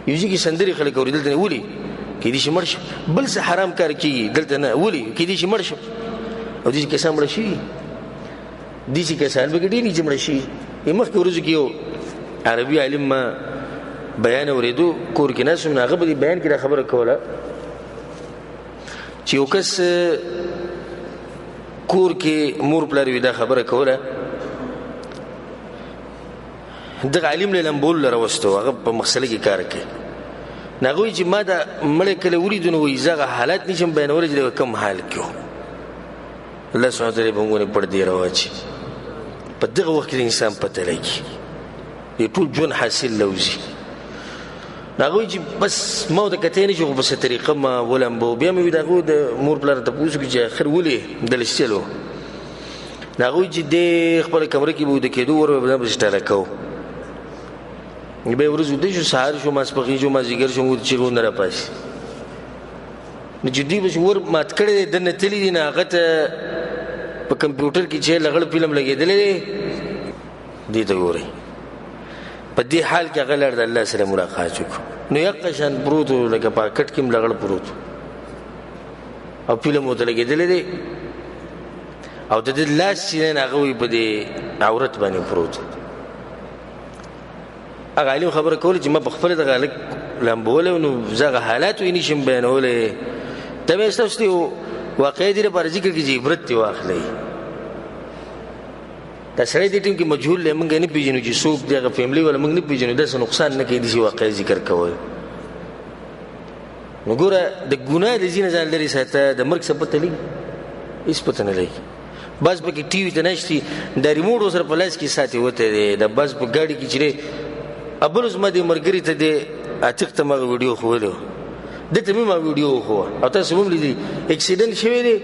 یو ځای کې سندرې خلک اوري، دلته نه، ولې؟ کېدای شي مړ شم. بل څه حرام کار کېږي، دلته نه، ولې؟ کېدای شي مړ شم. او داسې کسان مړه شوي، داسې کسان به ډېر دي چې مړه شوي. مخکې ورځو کې یو عربي عالم ما بیان اورېدو، کور کې ناست وم، نو هغه به دې بیان کې دا خبره کوله چې یو کس کور کې مور پلار وي دا خبره کوله، دغه عالم له لمبول له راوستو، هغه په مغسله کې کار کوي. نو هغه وایي چې ما دا مړی کله ولیدو نو وایي زه هغه حالت نشم بیانولی چې د کوم حال کې و. الله سبحانه وتعالی په موږ باندې پردې راواچوي. په دغه وخت کې د انسان پته لګي، د ټول ژوند حاصل لوځي. هغه وایي چې بس ما ورته کتی نه شي، خو په څه طریقه ما ولمبو. بیا مې وي د هغو د مور پلار تپوس وکړو چې اخر ولې دلته چل و. هغه وایي چې دی خپله کمره کې به ویده کېدو، ور به ځان پسې ټاله کوو. بیا ورځ ویده شو، سهار شو، ماسپښین شو، مازدیګر شو، موږ چیغې ونه راپاڅي. نو چې دوی پسې ور مات کړی دی، دننه تللي دي، نو هغه ته په کمپیوټر کې چې لغړ فلم لګېدلی دی، دې ته ګورئ. په دې حال کې هغه لاړ د الله سره ملاقات وکړو. نو یقه شان پروت و، لکه پاکټ کې هم لغړ پروت و او فلم ورته لګېدلی دی، او د دې لاس چې دی نو هغه وایي په دې عورت باندې پروت و. هغه عالم خبره کوله چې ما په خپله دغه هلک لامبولی و، نو زه هغه حالات یې نشم بیانولی. دا مې ستاسو یو واقعه دې لپاره ذکر کړي چې عبرت ترې واخلئ. دا سړی دې ټیم کې مجهول دی، موږ یې نه پېژنو چې څوک دی، هغه فیملي والا موږ نه پېژنو، داسې نقصان نه کوي داسې واقعه ذکر کول. نو ګوره د ګناه د ځینې ځان لرې ساته، د مرګ څه پته لګي؟ هېڅ پته نه لګي. بس پکې ټي وي ته ناست دي، دا ریموټ ورسره په لاس کې ساتي وتی دی، د بس په ګاډي کې چې دی. بل زما دې ملګري ته دی عتیق ته ما هغه ویډیو ښوولې وه، ده ته مې ما ویډیو وښووه او تاسو هم لیدلي، اکسیډنټ شوی دی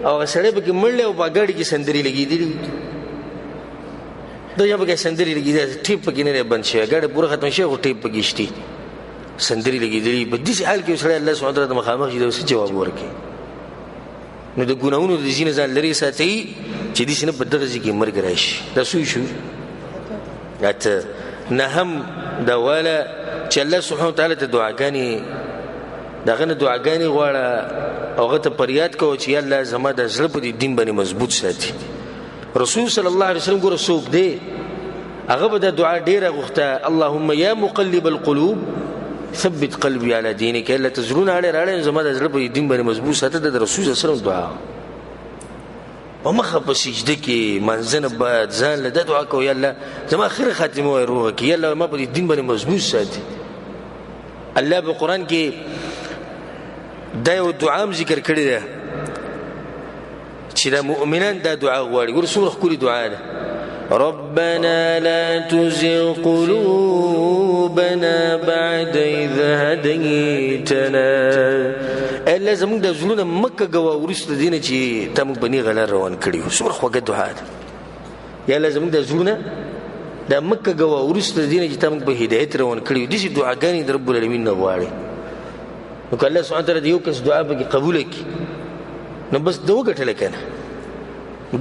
او هغه سړی پکې مړ دی او په ګاډي کې سندرې لګېدلي، دا یو پکې سندرې لګېدلي، ټیپ پکې نه دی بند شوی، ګاډی پوره ختم شوی خو ټیپ پکې شته، سندرې لګېدلي. په داسې حال کې یو سړی الله سبحانه وتعالی ته مخامخ شي، دی څه جواب ورکړي؟ نو د ګناهونو د ځینې ځان لرې ساتئ چې داسې نه په دغه ځای کې مرګ راشي. دا څو شو؟ اته. نهم دا واله چې الله سبحانه وتعالی ته دعاګانې، د هغه نه دعاګانې غواړه او هغه ته فریاد کوه چې یا الله زما د زړه په دې دین باندې مضبوط ساتي. رسول صلی الله علیه وسلم ګوره څوک دی، هغه به دا دعا ډېره غوښته، اللهم یا مقلب القلوب ثبت قلبي على دينك، الله ته زړونه اړې راړې زما د زړه په دین باندې مضبوط ساته. د رسول صلی الله علیه وسلم دعا. په مخه په سجده کې منځنه باید ځان له دا دعا کوه، یا الله زما اخره خاتمه وایي روغه کړي، یا الله ما په دې دین باندې مضبوط ساتي. الله په قرآن کې دا یو دعا هم ذکر کړې ده چې دا مؤمنان دا دعا غواړي. ګوره څومره ښکلې دعا ده، ربنا لا تزغ قلوبنا بعد إذ هديتنا. الله زموږ د زړونه مه کږوه وروسته دې نه چې تا موږ په نېغه لار روان کړي یو. څومره خوږه دعا ده، یا الله زموږ د زړونه دا مه کږوه وروسته دې نه چې تا موږ په هدایت روان کړي یو. داسې دعاګانې د رب العالمین نه غواړي. نو که الله سبحانه وتعالی د یو کس دعا پکې قبوله کړي نو بس ده وګټله که نه.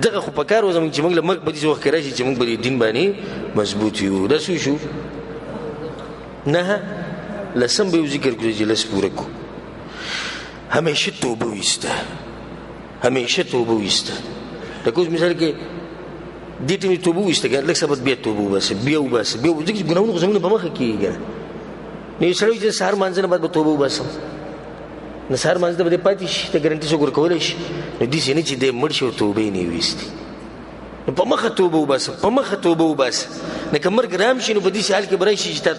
دغه خو پکار و زموږ چې موږ له مرګ په داسې وخت کې راشي چې موږ په دې دین باندې مضبوط یو. دا څه شو؟ نه لسم به یو ذکر کړو چې لس پوره کړو. همیشه توبه ویسته، همیشه توبه ویسته. لکه اوس مثال کې دې ټیم توبه ویسته که لږ سبت بیا توبه وباسه، بیا وباسه، بیا وباسه، ځکه چې ګناهونه خو زموږ په مخه کېږي که نه. نو یو سړی چې سهار لمانځه نه بعد به توبه وباسم، نو سهار لمانځه ته به دی پاتې شي، ته ګرنټي څوک ورکولی شي؟ نو داسې نه چې دی مړ شي او توبه یې نه ویستي. نو په مخه توبه وباسه، په مخه توبه وباسه. نو که مرګ رام شي نو په داسې حال کې به راشي چې تا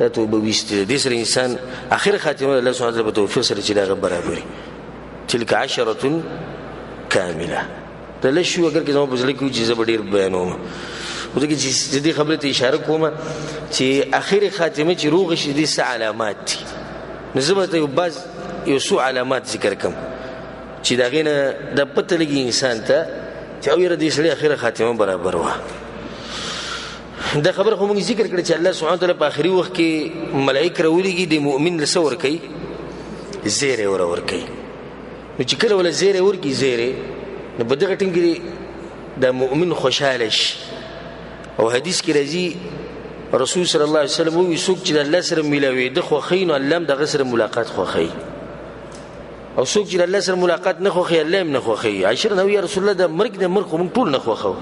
توبه ویستې ده. دې سره انسان اخره خاتمه الله سبحانه وتعالی په توفیق سره چې د هغه برابري. تلک عشرة کامله. دا لږ شو اګر که زما په زړه کې وي چې زه به ډېر بیانوم، خو ځکه چې زه دې خبرې ته اشاره کوم چې اخرې خاتمه چې روغه شي دې څه علامات دي. نو زه به ته یو بعض یو څو علامات ذکر کړم چې د هغې نه دا پته لګي انسان ته چې او یاره دې سړي اخره خاتمه برابر وه. دا خبره خو موږ ذکر کړه چې الله سبحانه وتعالی په آخري وخت کې ملایک راولېږي، د مؤمن له څه ورکوي؟ زیری ور ورکوي. نو چې کله وله زیری ورکړي زیری، نو په دغه ټیم کې د مؤمن خوشحاله شي. او حدیث کې راځي رسول صلی الله علیه وسلم ووایي څوک چې د الله سره ملاوېده خوښوي نو الله هم د هغه سره ملاقات خوښوي، او څوک چې د الله سره ملاقات نه خوښوي الله هم نه خوښوي. عایشه رضی الله، یا رسول الله د مرګ د مرګ خو موږ ټول نه خوښوو.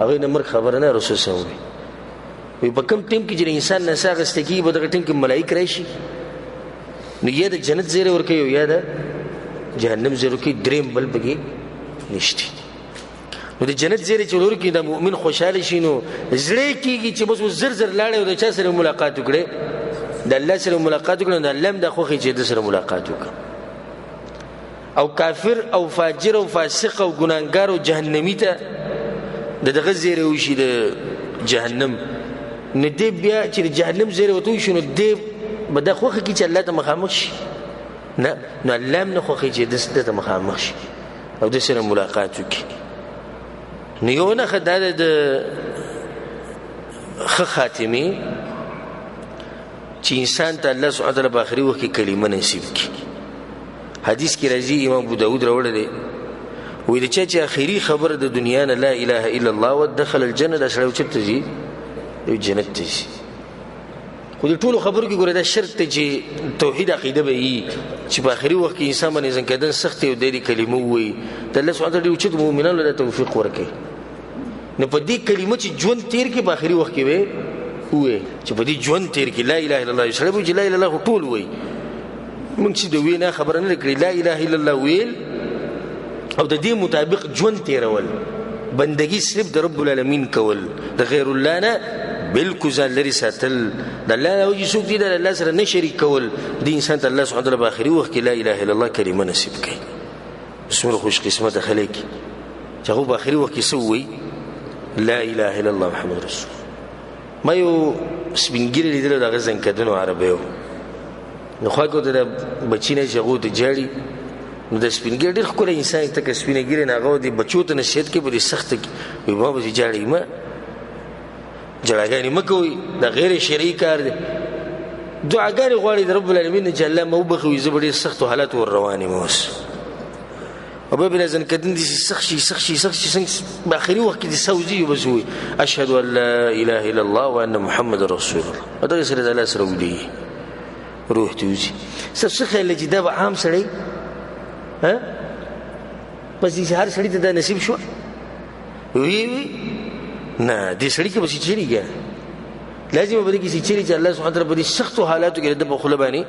هغې د مرګ خبره نه رسول صلی الله علیه وسلم وایي په کوم ټیم کې چې د انسان نه ساه اخیسته کېږي په دغه ټیم کې ملایک راشي، نو یا د جنت زیری ورکوي او یا د جهنم زیری ورکوي، دریم بل پکې نشته. نو د جنت زیری چې ورکړي د مؤمن خوشحاله شي، نو زړه یې کېږي چې بس اوس زر زر لاړی او د چا سره ملاقات وکړي؟ د الله سره ملاقات وکړي، نو د الله هم دا خوښي چې ده سره ملاقات وکړي. او کافر او فاجر او فاسق او ګناهګار او جهنمي ته د دغه زیری وشي د جهنم، نو دی بیا چې د جهنم زیری ورته وشي نو دی به دا خوښه کړي چې الله ته مخامخ شي. نه، نو الله هم نه خوښوي چې ده ته مخامخ شي او ده سره ملاقات وکړي. نو یو نښه دا ده د ښه خاتمې چې انسان ته الله سبحانه وتعالی په آخري وخت کې کلمه نصیب کړي. حدیث کې راځي امام ابو داود راوړی دی، وایي د چا چې آخري خبره د دنیا نه لا اله الا الله وه دخل الجنه، دا سړی چېرته ځي؟ یو جنت ته ځي. خو د ټولو خبرو کې ګوره دا شرط دی چې توحید عقیده به یي چې په آخري وخت کې انسان باندې ځان کېدل سخت دی او دی دې کلمه ووایي. د الله سبحانه وتعالی ډېر اوچت مؤمنانو له دا توفیق ورکوي. نو په دې کلمه چې ژوند تېر کړي په آخري وخت کې به ووایي چې په دې ژوند تېر کړي لا اله الا الله. یو سړی به وایي چې لا اله الا الله خو ټول وایي، موږ چې د وینا خبره نه ده کړې. لا اله الا الله ویل او د دې مطابق ژوند تېرول، بندگی صرف د رب العالمین کول، د غیر الله نه بالکل ځان لرې ساتل، د الله نه چې څوک دي د الله سره نه شریک کول، دې انسان ته الله سبحانه وتعالی په آخري وخت کې لا اله الا الله کلمه نصیب کوي. څومره خوش قسمته خلک چې هغه په آخري وخت کې څه ووایي؟ لا اله الا الله محمد رسول. ما یو سپین ږیری لیدلی د هغه زنکدنو عربی و، نو خوا کې ورته د بچي نه چې هغو ته ژاړي، نو د سپین ږیری ډېر ښکلی انسان دی، تکه سپینه ږیره، نو هغه د بچو ته نصیحت کوي په دې سخته کې، وایي ما پسې ژاړئ مه، ژړاګانې مه کوئ، دا غیر شرعي کار دی. دعاګانې غواړي د رب العالمین نه چې الله ما وبخښي، وایي زه به ډېر سختو حالاتو ور روان یم اوس. او بیا به دا ځنکدن داسې سخت شي سخت شي سخت شي، څنګه په آخري وخت کې دې ساه وځي بس ووایي اشهد ان لا اله الا الله وان محمد رسول الله، او دغه سره د الله سره ولېږي روح ته وځي. ستاسو څه خیال دی چې دا به عام سړی ها بس دې هر سړي ته دا نصیب شو؟ وی وی نه، دې سړي کې به څه چېرې که لازمه به دې کې څه چېرې چې الله سبحانه وتعالی په دې سختو حالاتو کې د ده په خوله باندې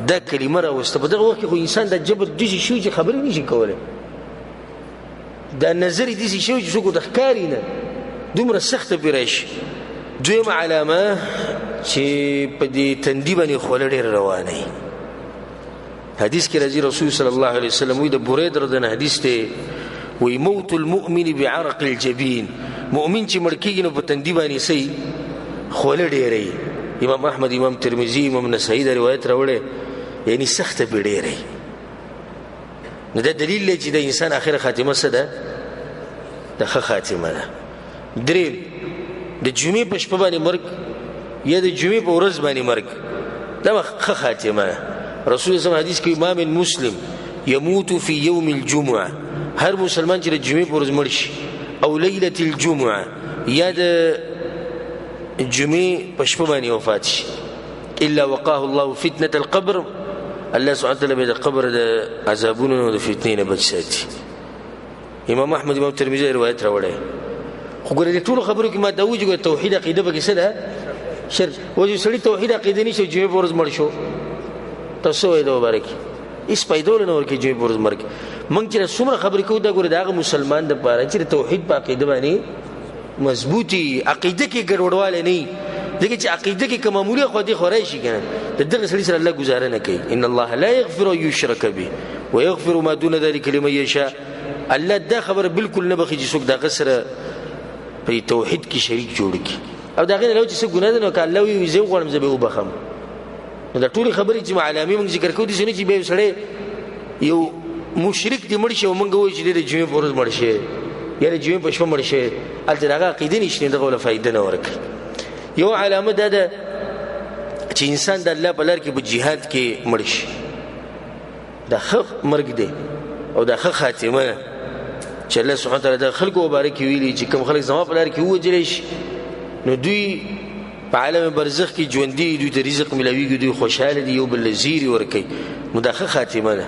دا کلمه راوسته. په دغه وخت کې خو انسان د جبر داسې شوي چې خبرې نه شي کولی. دا نظر یې داسې شوی چې څوک ورته ښکاري نه، دومره سخته پرې راشي. دویمه علامه چې په دې تندي باندې خوله ډېره روانه وي. حدیث کې راځي رسول صلی الله علیه وسلم وایي، د برید رضی الله حدیث دی، وایي موت المؤمن بعرق الجبین، مؤمن چې مړ کېږي نو په تندي باندې څه خوله ډېره وي. امام احمد، امام ترمذي، امام نسايي دا روایت راوړی، یعنی سخته پرې ډېره وي. نو دا دلیل دی چې د انسان اخره خاتمه څه ده؟ د ښه خاتمه ده. دریم، د جمعې په شپه باندې مرګ یا د جمعې په ورځ باندې مرګ، دا ښه خاتمه ده. رسول الله حدیث کې ما من مسلم يموت في يوم الجمعة، هر مسلمان چې د جمعې په ورځ مړ شي، او ليلة الجمعة یا د جمعې په شپه باندې وفات شي، الا وقاه الله فتنة القبر، الله سبحانه وتعالی به د قبر د عذابونو او د فتنې نه بچ ساتي. امام احمد، امام ترمذي روایت راوړی. خو ګوره دې ټولو خبرو کې ما دا وایي چې ګوره توحید عقیده پکې څه ده؟ شرک. وایي چې سړي توحید عقیده نشته، جمعې په ورځ مړ شو، تاسو وایئ دا مبارک هېڅ پیدا له نه ورکوي جمعې په ورځ مرګ. موږ چې څومره خبرې کوو دا ګوره د هغه مسلمان دپاره چې د توحید په عقیده باندې مضبوطي، عقیده کې ګډوډوالی نه وي، ځکه چې عقیده کې که معمولي خو دې خو راشي که نه، د دغه سړي سره الله ګزاره نه کوي. ان الله لا یغفر ان یشرک به ویغفر ما دون ذلک لمن یشاء. الله دا خبره بالکل نه بخښي چې څوک د هغه سره په توحید کې شریک جوړ کړي، او د هغې نه علاوه چې څه ګناه ده نو که الله ووایي زه وغواړم زه به یې وبخښم. نو دا ټولې خبرې چې علامې موږ ذکر کوو داسې نه چې بیا یو سړی یو مشرک دې مړ شي او موږ وایو چې دی د جمعې په ورځ مړ شي یا د جمعې په شپه مړ شي، هلته د هغه عقیده نشته، دغه له فایده نه ورکوي. یو علامه دا ده چې انسان د الله په لار کې په جهاد کې مړ شي، دا ښه مرګ دی او دا ښه خاتمه ده چې الله سبحانه وتعالی د خلکو مبارک ویلي چې کوم خلک زما په لار کې ووژل شي نو دوی په عالم برزخ کې ژوندي، دوی ته رزق ملاویږي، دوی خوشحاله دي، یو بل له زیري ورکوي، نو دا ښه خاتمه ده.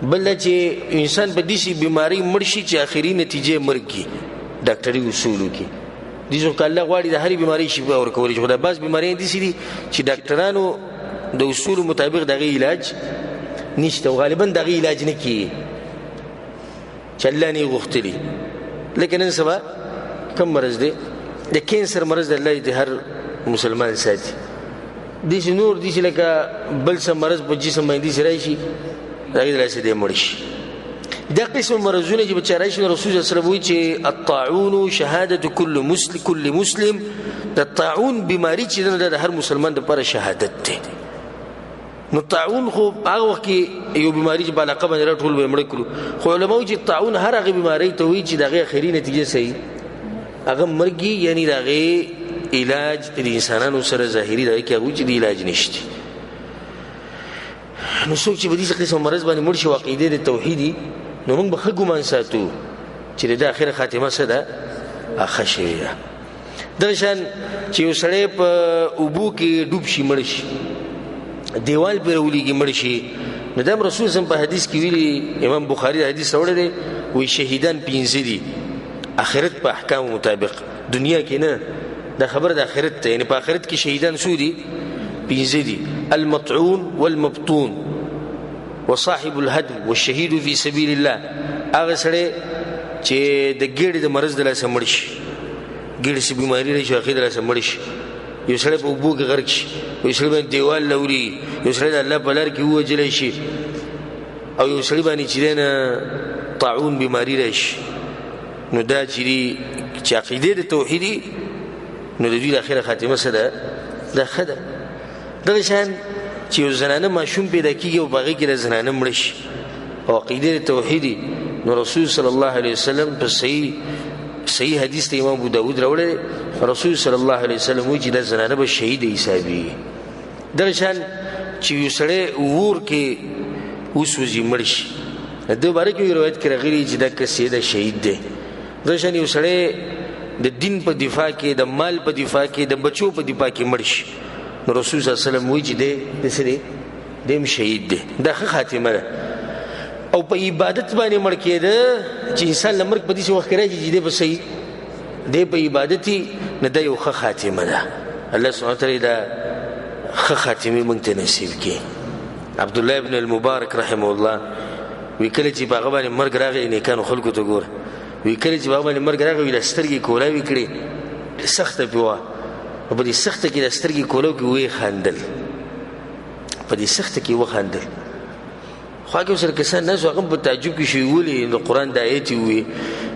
بل دا چې انسان په داسې بیمارۍ مړ شي چې اخري نتیجه یې مرګ کړي، ډاکټري اصولو کې داسې خو که الله غواړي د هرې بیمارۍ شفا ورکولی شي، خو دا بعض بیمارۍ داسې دي چې ډاکټرانو د اصولو مطابق د هغې علاج نشته، او غالبا د هغې علاج نه کېږي چې الله نه یې غوښتلي. لکه نن سبا کوم مرض دی، د کینسر مرض دی، الله یې د هر مسلمان ساتي. داسې نور داسې لکه بل څه مرض په جسم باندې داسې راشي، د هغې د لاسه دی مړ شي. دا قسم مرضونه چې په چا راشي، نو رسول صلی الله علیه وسلم وایي چې الطاعون شهادة كل مسلم، كل مسلم، د طاعون بیماري چې ده نو دا د هر مسلمان دپاره شهادت دی. نو طاعون خو هغه وخت کې یو بیماري چې په علاقه باندې راټول به یې مړه کړو، خو علما وایي چې طاعون هر هغې بیمارۍ ته وایي چې د هغې اخري نتیجه څه وي، هغه مرګ وي، یعنې د هغې علاج د انسانانو سره ظاهري د هغې کې هغوی چې د علاج نشته. نو څوک چې په دې قسم مرض باندې مړ شي او عقیده د توحید، نو موږ به ښه ګمان ساتو چې د ده اخره خاتمه څه ده، ښه شوې ده. دغه شان چې یو سړی په اوبو کې ډوب شي مړ شي، دیوال پرې راولېږي مړ شي، نو دا هم رسول صلی په حدیث کې ویلي، امام بخاري د حدیث راوړی دی، وایي شهیدان پنځه دي آخرت په احکامو مطابق، دنیا کې نه، دا خبره د آخرت ته، یعنې په آخرت کې شهیدان څو دي؟ پنځه دي، المطعون والمبطون وصاحب الهدم والشهید فی سبیل الله. هغه سړی چې د ګېډې د مرض د لاسه مړ شي، ګېډې څه بیماري راشي هغې د لاسه مړ شي، یو سړی په اوبو کې غرق شي، یو سړی باندې دیوال لوري، یو سړی د الله په لار کې ووژلی شي، او یو سړي باندې چې دی نه طاعون بیماري راشي، نو دا چې دي چې عقیدې د توحیدي، نو د دوی د اخره خاتمه څه ده؟ دا ښه ده. دغه شان چې یو زنانه ماشوم پیدا کېږي او په هغې کې د زنانه مړه شي او عقیدې د توحیدي، نو رسول صلی الله علیه وسلم په صحیح حدیث ته امام ابو داود راوړی، رسول صلی الله علیه وسلم وایي چې دا زنانه به شهید حسابېږي. دغه شان چې یو سړی ور کې وسوځي مړ شي، د ده باره کې یو روایت کې راغلي چې دا کس یې دا شهید دی. دغه شان یو سړی د دین په دفاع کې، د مال په دفاع کې، د بچو په دفاع کې مړ شي، نو رسول صلی الله علیه وسلم وایي چې دی د څه دی؟ دی هم شهید دی. دا ښه خاتمه ده. او په عبادت باندې مړ کېده چې انسان له مرګ په داسې وخت کې راځي چې دی به صحیح دی په عبادت، نو دا یو ښه خاتمه ده. الله سبحانه وتعالی دا ښه خاتمې موږ ته نصیب کړي. عبدالله ابن المبارک رحمه الله وی کله چې په هغه باندې مرګ راغی، نیکانو خلکو ته ګوره، وی کله چې په هغه باندې مرګ راغی، وی د سترګې کولاوې کړې، سخته پې وه، او په دې سخته کې د سترګې کولاو کې ویې خندل، په دې سخته کې وخندل. خوا کې سره کسان ناست وو، هغه هم په تعجب کې شوي، ولې د قرآن دا آیت یې وویل،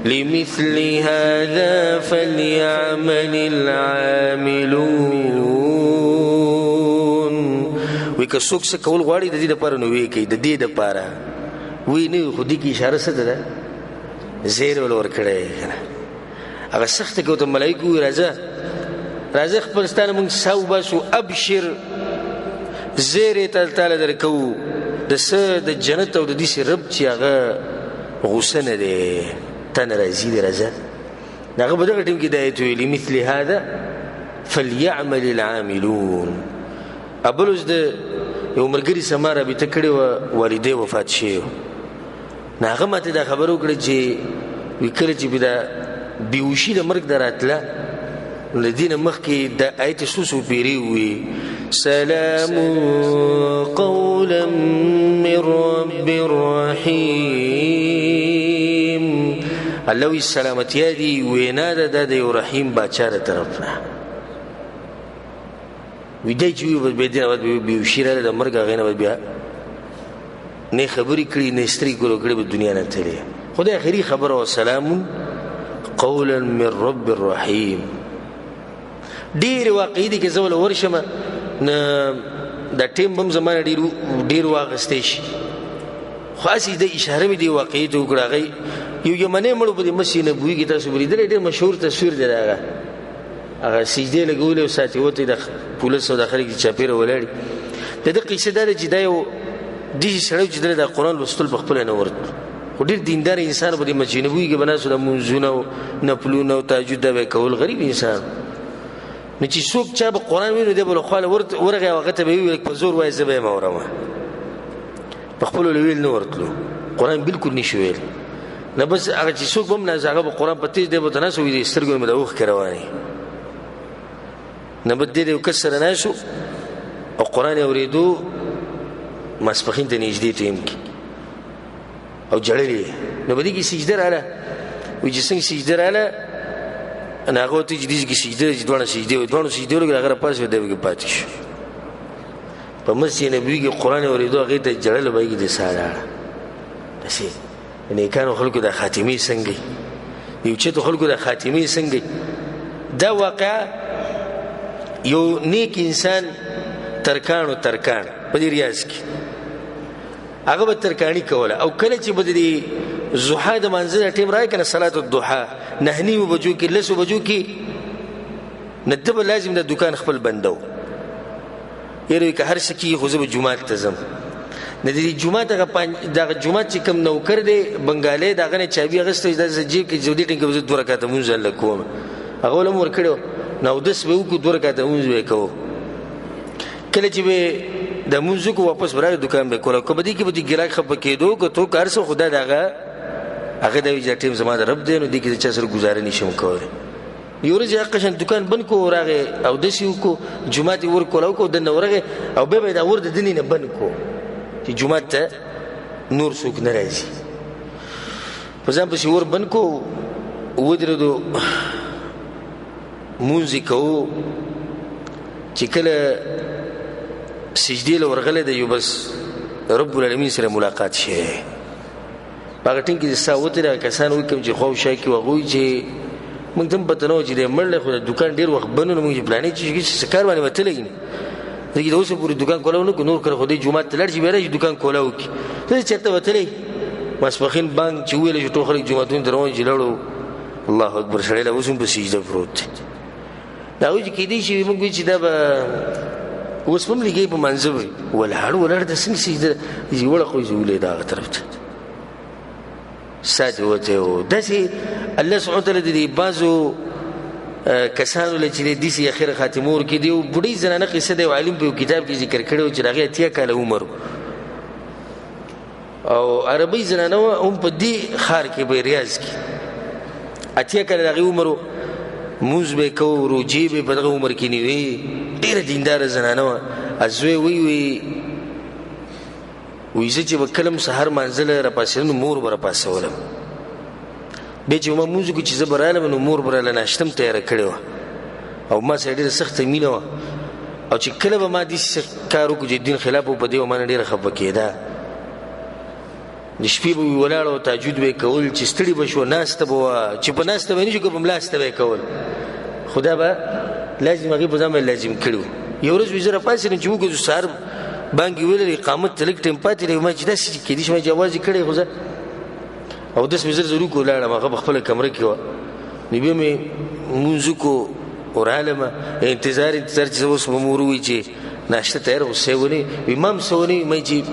لمثل هذا فليعمل العاملون. وی که څوک څه کول غواړي د دې دپاره نو ویې کوي، د دې دپاره وی نه وي، خو دې کې اشاره څه ده؟ زیری ول ورکړی که نه. هغه سخته کې ورته ملایکو وویل، راځه راځه خپل ستا نه موږ ساه وباسو، ابشر زیری ته تاله درکوو د څه د جنت او د داسې رب چې هغه غوسه نه دی، تا نه راضي دی، راځه. هغه په دغه ټیم کې دا آیت ویلي، مثل هذا فليعمل العاملون. بل اوس د یو ملګري سره ما رابطه کړې وه، والدې وفات شوی و، نو هغه ماته دا خبره وکړه چې وي کله چې به دا بېهوشي د مرګ د راتله، نو له دې نه مخکې دا آیت څو څو پېرې ووي، سلام قولا من رب رحیم. الله وی سلامتیا دی وینا ده دا د یو رحیم باچا د طرف نه. وی دی چې وي بس بیا دې نه بعد بېهوشي راغله د مرګ، هغې نه بعد بیا نه خبرې کړي نه سترګې کولو کړې، به دنیا نه تللی. خدای اخري خبره وه، سلام قولا من رب الرحیم. ډېرې واقعي دي که زه ول ورشم نه دا ټیم به هم زما نه ډېر واخیستی شي، خو هسې د اشاره مې دې واقعي ته وکړه. هغه یو یمنی مړ په دې مسجد نبوي کې تاسو به لیدلی، ډېر مشهور تصویر دی د هغه، هغه سجدې لګولې او ساتي وتی د پولیس او د خلک چې چاپېره ولاړ دي. د ده قصه دا ده چې دا یو داسې سړی و چې ده د قرآن لوستل په خپله نه ورتلو، خو ډېر دیندار انسان په دې مسجد نبوي کې به ناست و، د لمونځونه او نفلونه او تهجد دا به یې کول، غریب انسان. نو چې څوک چا به قرآن وي نو دی به له خواله ورغی او هغه ته به یې وویل، په زور وایه زه به یې اورم. په خپلو له ویل نه ورتلو، قرآن بالکل نشي ویل. نه بس هغه چې څوک به هم ناست هغه به قرآن په تېز دی به ورته ناست وي، د سترګو نه به د اوښکې روانې. نه بس دی د یو کس سره ناست و او قرآن یې اورېدو، ماسپښین ته نږدې ټایم کې او ژړل یې. نو په دې کې سجده راله، وایي چې څنګه سجده راله، نو هغه ورته چې دې کې سجده ده، چې دواړه سجدې وي، دواړو سجدې ولګېدې، هغه راپاڅېد، دی پکې پاتې شو. په مسجد نبوي کې قرآن یې اورېدو، هغې ته ژړل به یې د ساه لاړه. داسې د نیکانو خلکو د خاتمې څنګه وي، د اوچتو خلکو د خاتمې څنګه وي. دا واقعه یو نیک انسان ترکانو ترکان په دې ریاض کې هغه به ترکاڼي کوله، او کله چې به د دې ضحا د مانځه د ټیم راغی که نه، صلات الضحا نهه نیمو بجو کې لسو بجو کې، نو ده به لازم د دوکان خپل بندو، یاره وایي که هر څه کېږي خو زه به جومات ته ځم. نو د دې جومات هغه دغه جومات چې کوم نوکر دی بنګالی، د هغه نه چابي اخیستی چې داسې جیب کې چې دې ټیم کې به زه دوه رکعته لمونځ هلته کوم، هغه ول هم ورکړی و. نو اودس به یې وکړو، دوه رکعته لمونځ به یې کوو. کله چې به د لمونځ وکړو واپس به راغی دوکان به یې کوله. که په دې کې به د ګراک خفه کېدو که تو که هر څه، خو دا د هغه هغه دا وي چې دا ټیم زما د رب دی، نو دې کې د چا سره ګزاره نشم کولی. یو ورځ یې هغه شان دوکان بند کړو، راغی اودس یې وکړو، جومات یې ور کولاو کړو، دننه ورغی او بیا به یې دا ور د دنې نه بند کړو چې جومات ته نور څوک نه راځي. په ځان پسې ور بند کړو، ودرېدو، مونځ یې کوو. چې کله سجدې له ورغلی دی، یو بس رب العالمین سره ملاقات شي. په هغه ټیم کې چې ساه وتلې، هغه کسان وایي کوم چې خوا او شا کې وو، هغوی چې موږ ته هم پته نه وه چې دی مړ دی، خو د دوکان ډېر وخت بند و، نو موږ چې پلانې چې څه کار باندې وتلی نه، ځکه د اوسه پورې دوکان کولاو نه کړو، نور کله خو دی جومات ته لاړ شي بیا راشي دوکان کولاو کړي. ته چېرته وتلی؟ ماسپښین بانګ چې وویل شو ټول خلک جوماتونو ته روان چې لاړو، الله اکبر، سړی لا اوس هم په سجده پروت دی. دا هغوی چې کېدای شي موږ وایو چې دا به اوس هم لګي په منځ وي، ولاړ ولاړ د څنګه سجده چې وړه خو یې ولې دا هغه طرف ته سات وته و. داسې الله سبحانه وتعالی د دې بعضو کسانو له چې داسې اخره خاتمه ورکړي. د یو بوډۍ زنانه قصه د یو عالم په یو کتاب کې ذکر کړې وه چې د هغې 80 کاله عمر او عربۍ زنانه وه، هم په دې ښار کې په ریاض کې 80 کاله د هغې عمر و، لمونځ به یې کوو، روژې به یې په دغه عمر کې نیوې، ډېره دینداره زنانه وه. زوی وایي وایي وایي زه چې به کله هم سهار لمانځه له راپاڅېدم نو مور به راپاڅولم. بیا چې ما لمونځ وکړو چې زه به رالم نو مور به راله ناشته هم تیاره کړې وه او ما سره ډېره سخته مینه وه. او چې کله به ما داسې کار وکړو چې دین خلاف و، په دې به ما نه ډېره خفه کېده. د شپې به وي ولاړه او تهجد به یې کول، چې ستړي به شو ناسته به وه، چې په ناسته به یې نه شو که په ملاسته به یې کول، خو دا به لازم هغې په ځان باندې لازم کړي وو. یو ورځ وي زه راپاڅېدم چې وګورم سهار بانګ یې ویلی اقامت ته لږ ټایم پاتې دی، ما چې داسې کېدای شي ما چې اواز یې کړی، خو زه او داسې مې زر زر وکړو لاړم. هغه په خپله کمره کې وه. نو بیا مې لمونځ وکړو ورالم، انتظار انتظار چې اوس به مور ووایي چې ناشته تیاره خو څه ونی، وي ما هم څه ونی، ما چې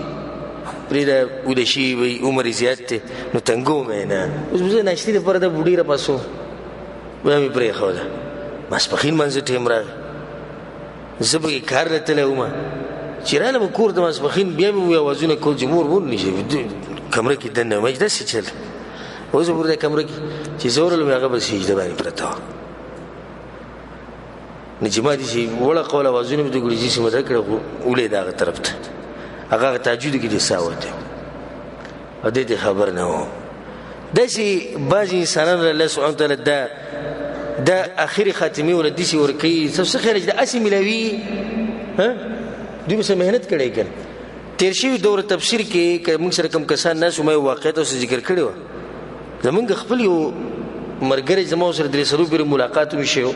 پرېږده ویده شوي وي عمر یې زیات دی نو تنګوم یې نه. اوس به زه ناشتې لپاره دا بوډۍ راپاڅوم، بیا مې پرېښوده. ماسپښین لمانځه ټایم راغی، زه به یې کار له تللی وم، چې رالم کور ته ماسپښین بیا مې ووایي اوازونه کول چې مور مور نشي کمره کې دننه. ما چې داسې چل اوس به ورته کمره کې چې زه ورغلم هغه به سجده باندې پرته وه. نو چې ما داسې وړه قوله اوازونه مې وکړي چې مې کړه، خو ولېده هغه طرف ته، هغه هغه تهجد کې دې ساه وته او دې ته خبر نه و. داسې بعضې انسانانو له الله سبحانه وتعالی دا اخري خاتمې ورته داسې ورکوي، څه خیال چې دا هسې میلاوي. ها دوی به څه محنت کړی که نه. تېر شوي دور تفسیر کې که موږ سره کوم کسان ناست وو، ما یو واقعه تاسو ذکر کړې وه. زمونږ خپل یو ملګری زما سره درې څلور پېرې ملاقات هم شوی،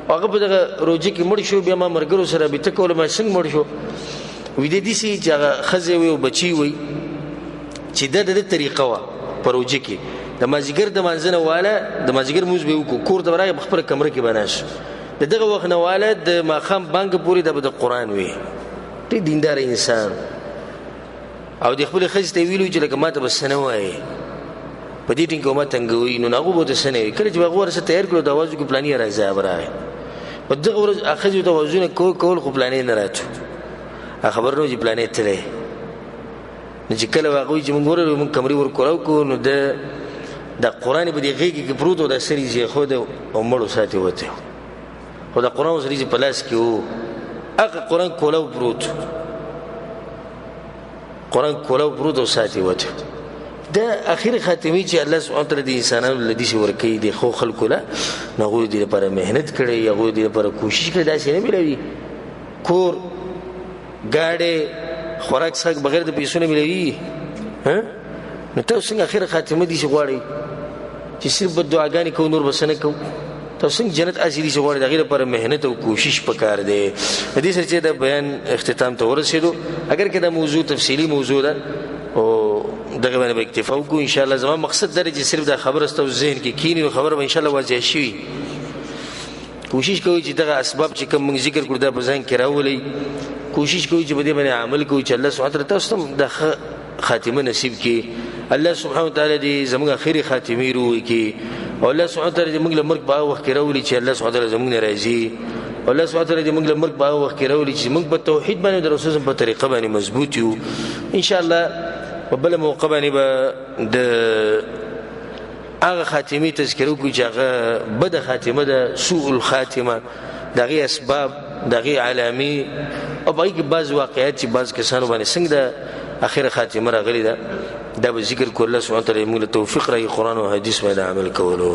هغه په دغه روژه کې مړ شو. بیا ما ملګرو سره رابطه کوله، ما څنګه مړ شو؟ وی دی داسې چې هغه ښځې وي او بچي وي چې دا د ده طریقه وه په روژه کې د مازدیګر د مانځه نه واله، د مازدیګر لمونځ به یې وکړو، کور ته به راغی په خپله کمره کې به ناست. د دغه وخت نه واله د ماښام بانګ پورې دا به د قرآن وي. ډېر دینداره انسان او د خپلې ښځې ته یې ویلي چې لکه ما ته به څه نه وایې، په دې ټینګ کې ما تنګوي، نو هغو به ورته څه نه وي. کله چې به هغو ورسره تیار کړو د اواز وکړو پلاني راځه، به راغی. په دغه ورځ ښځې ورته اوازونه کول، خو پلانی نه راتلو، هغه خبر نه و چې پلانی تللی. نو چې کله به هغوی چې موږ ورغلو موږ کمرې ورکوراو کړو، نو د قرآن په دې غېږې کې پروت و، دا سر یې کېښود او مړو ساتې وتی، خو د قرآن سره یې په لاس کې و، هغه قرآن کولاو پروت، قرآن کولاو پروت او ساتې وتی. دا اخري خاتمې چې الله سبحانه وتعالی د انسانانو له داسې ورکوي د ښو خلکو له، نو هغوی دې لپاره محنت کړی، هغوی دې لپاره کوشش کړی، داسې نه میلاوي. کور، ګاډی، خوراک څښاک بغیر د پیسو نه میلاوي. نو تاسو څنګه اخره خاتمه داسې غواړئ چې صرف بد دعاګانې کوو نور به څه نه کوو؟ تاسو څنګه جنت هسې داسې غواړئ؟ د هغې لپاره محنت او کوشش پکار دی. د دې سره چې دا بیان اختتام ته ورسېدو، اګر که دا موضوع تفصیلي موضوع ده او دغه باندې به اکتفا وکړو ان شاء الله. زما مقصد دا دی چې صرف دا خبره ستاسو ذهن کې کښېني، نو خبره به ان شاء الله واضح شوي. کوشش کوئ چې دغه اسباب چې کوم موږ ذکر کړو دا په ذهن کې راولئ، کوشش کوئ چې په دې باندې عمل کوئ چې الله سبحانه وتعالی تاسو ته هم د ښه خاتمه نصیب کړي. الله سبحانه وتعالی دې زموږ اخري خاتمې روغې کړي، او الله سبحانه وتعالی دې موږ له مرګ په هغه وخت کې راولي چې الله سبحانه وتعالی زموږ نه راضي، او الله سبحانه وتعالی دې موږ له مرګ په هغه وخت کې راولي چې موږ په توحید باندې د رسول په طریقه باندې مضبوط یو. ان شاء الله په بله موقع باندې به د هغه خاتمې تذکره وکړو چې هغه بده خاتمه ده، سوء الخاتمه، د هغې اسباب، د هغې علامې، او په هغې کې بعض واقعات چې بعض کسانو باندې څنګه د اخره خاتمه راغلې ده، دا به ذکر کړو. الله سبحانه وتعالی موږ له توفیق راکړي قرآن او حدیث باندې عمل کولو.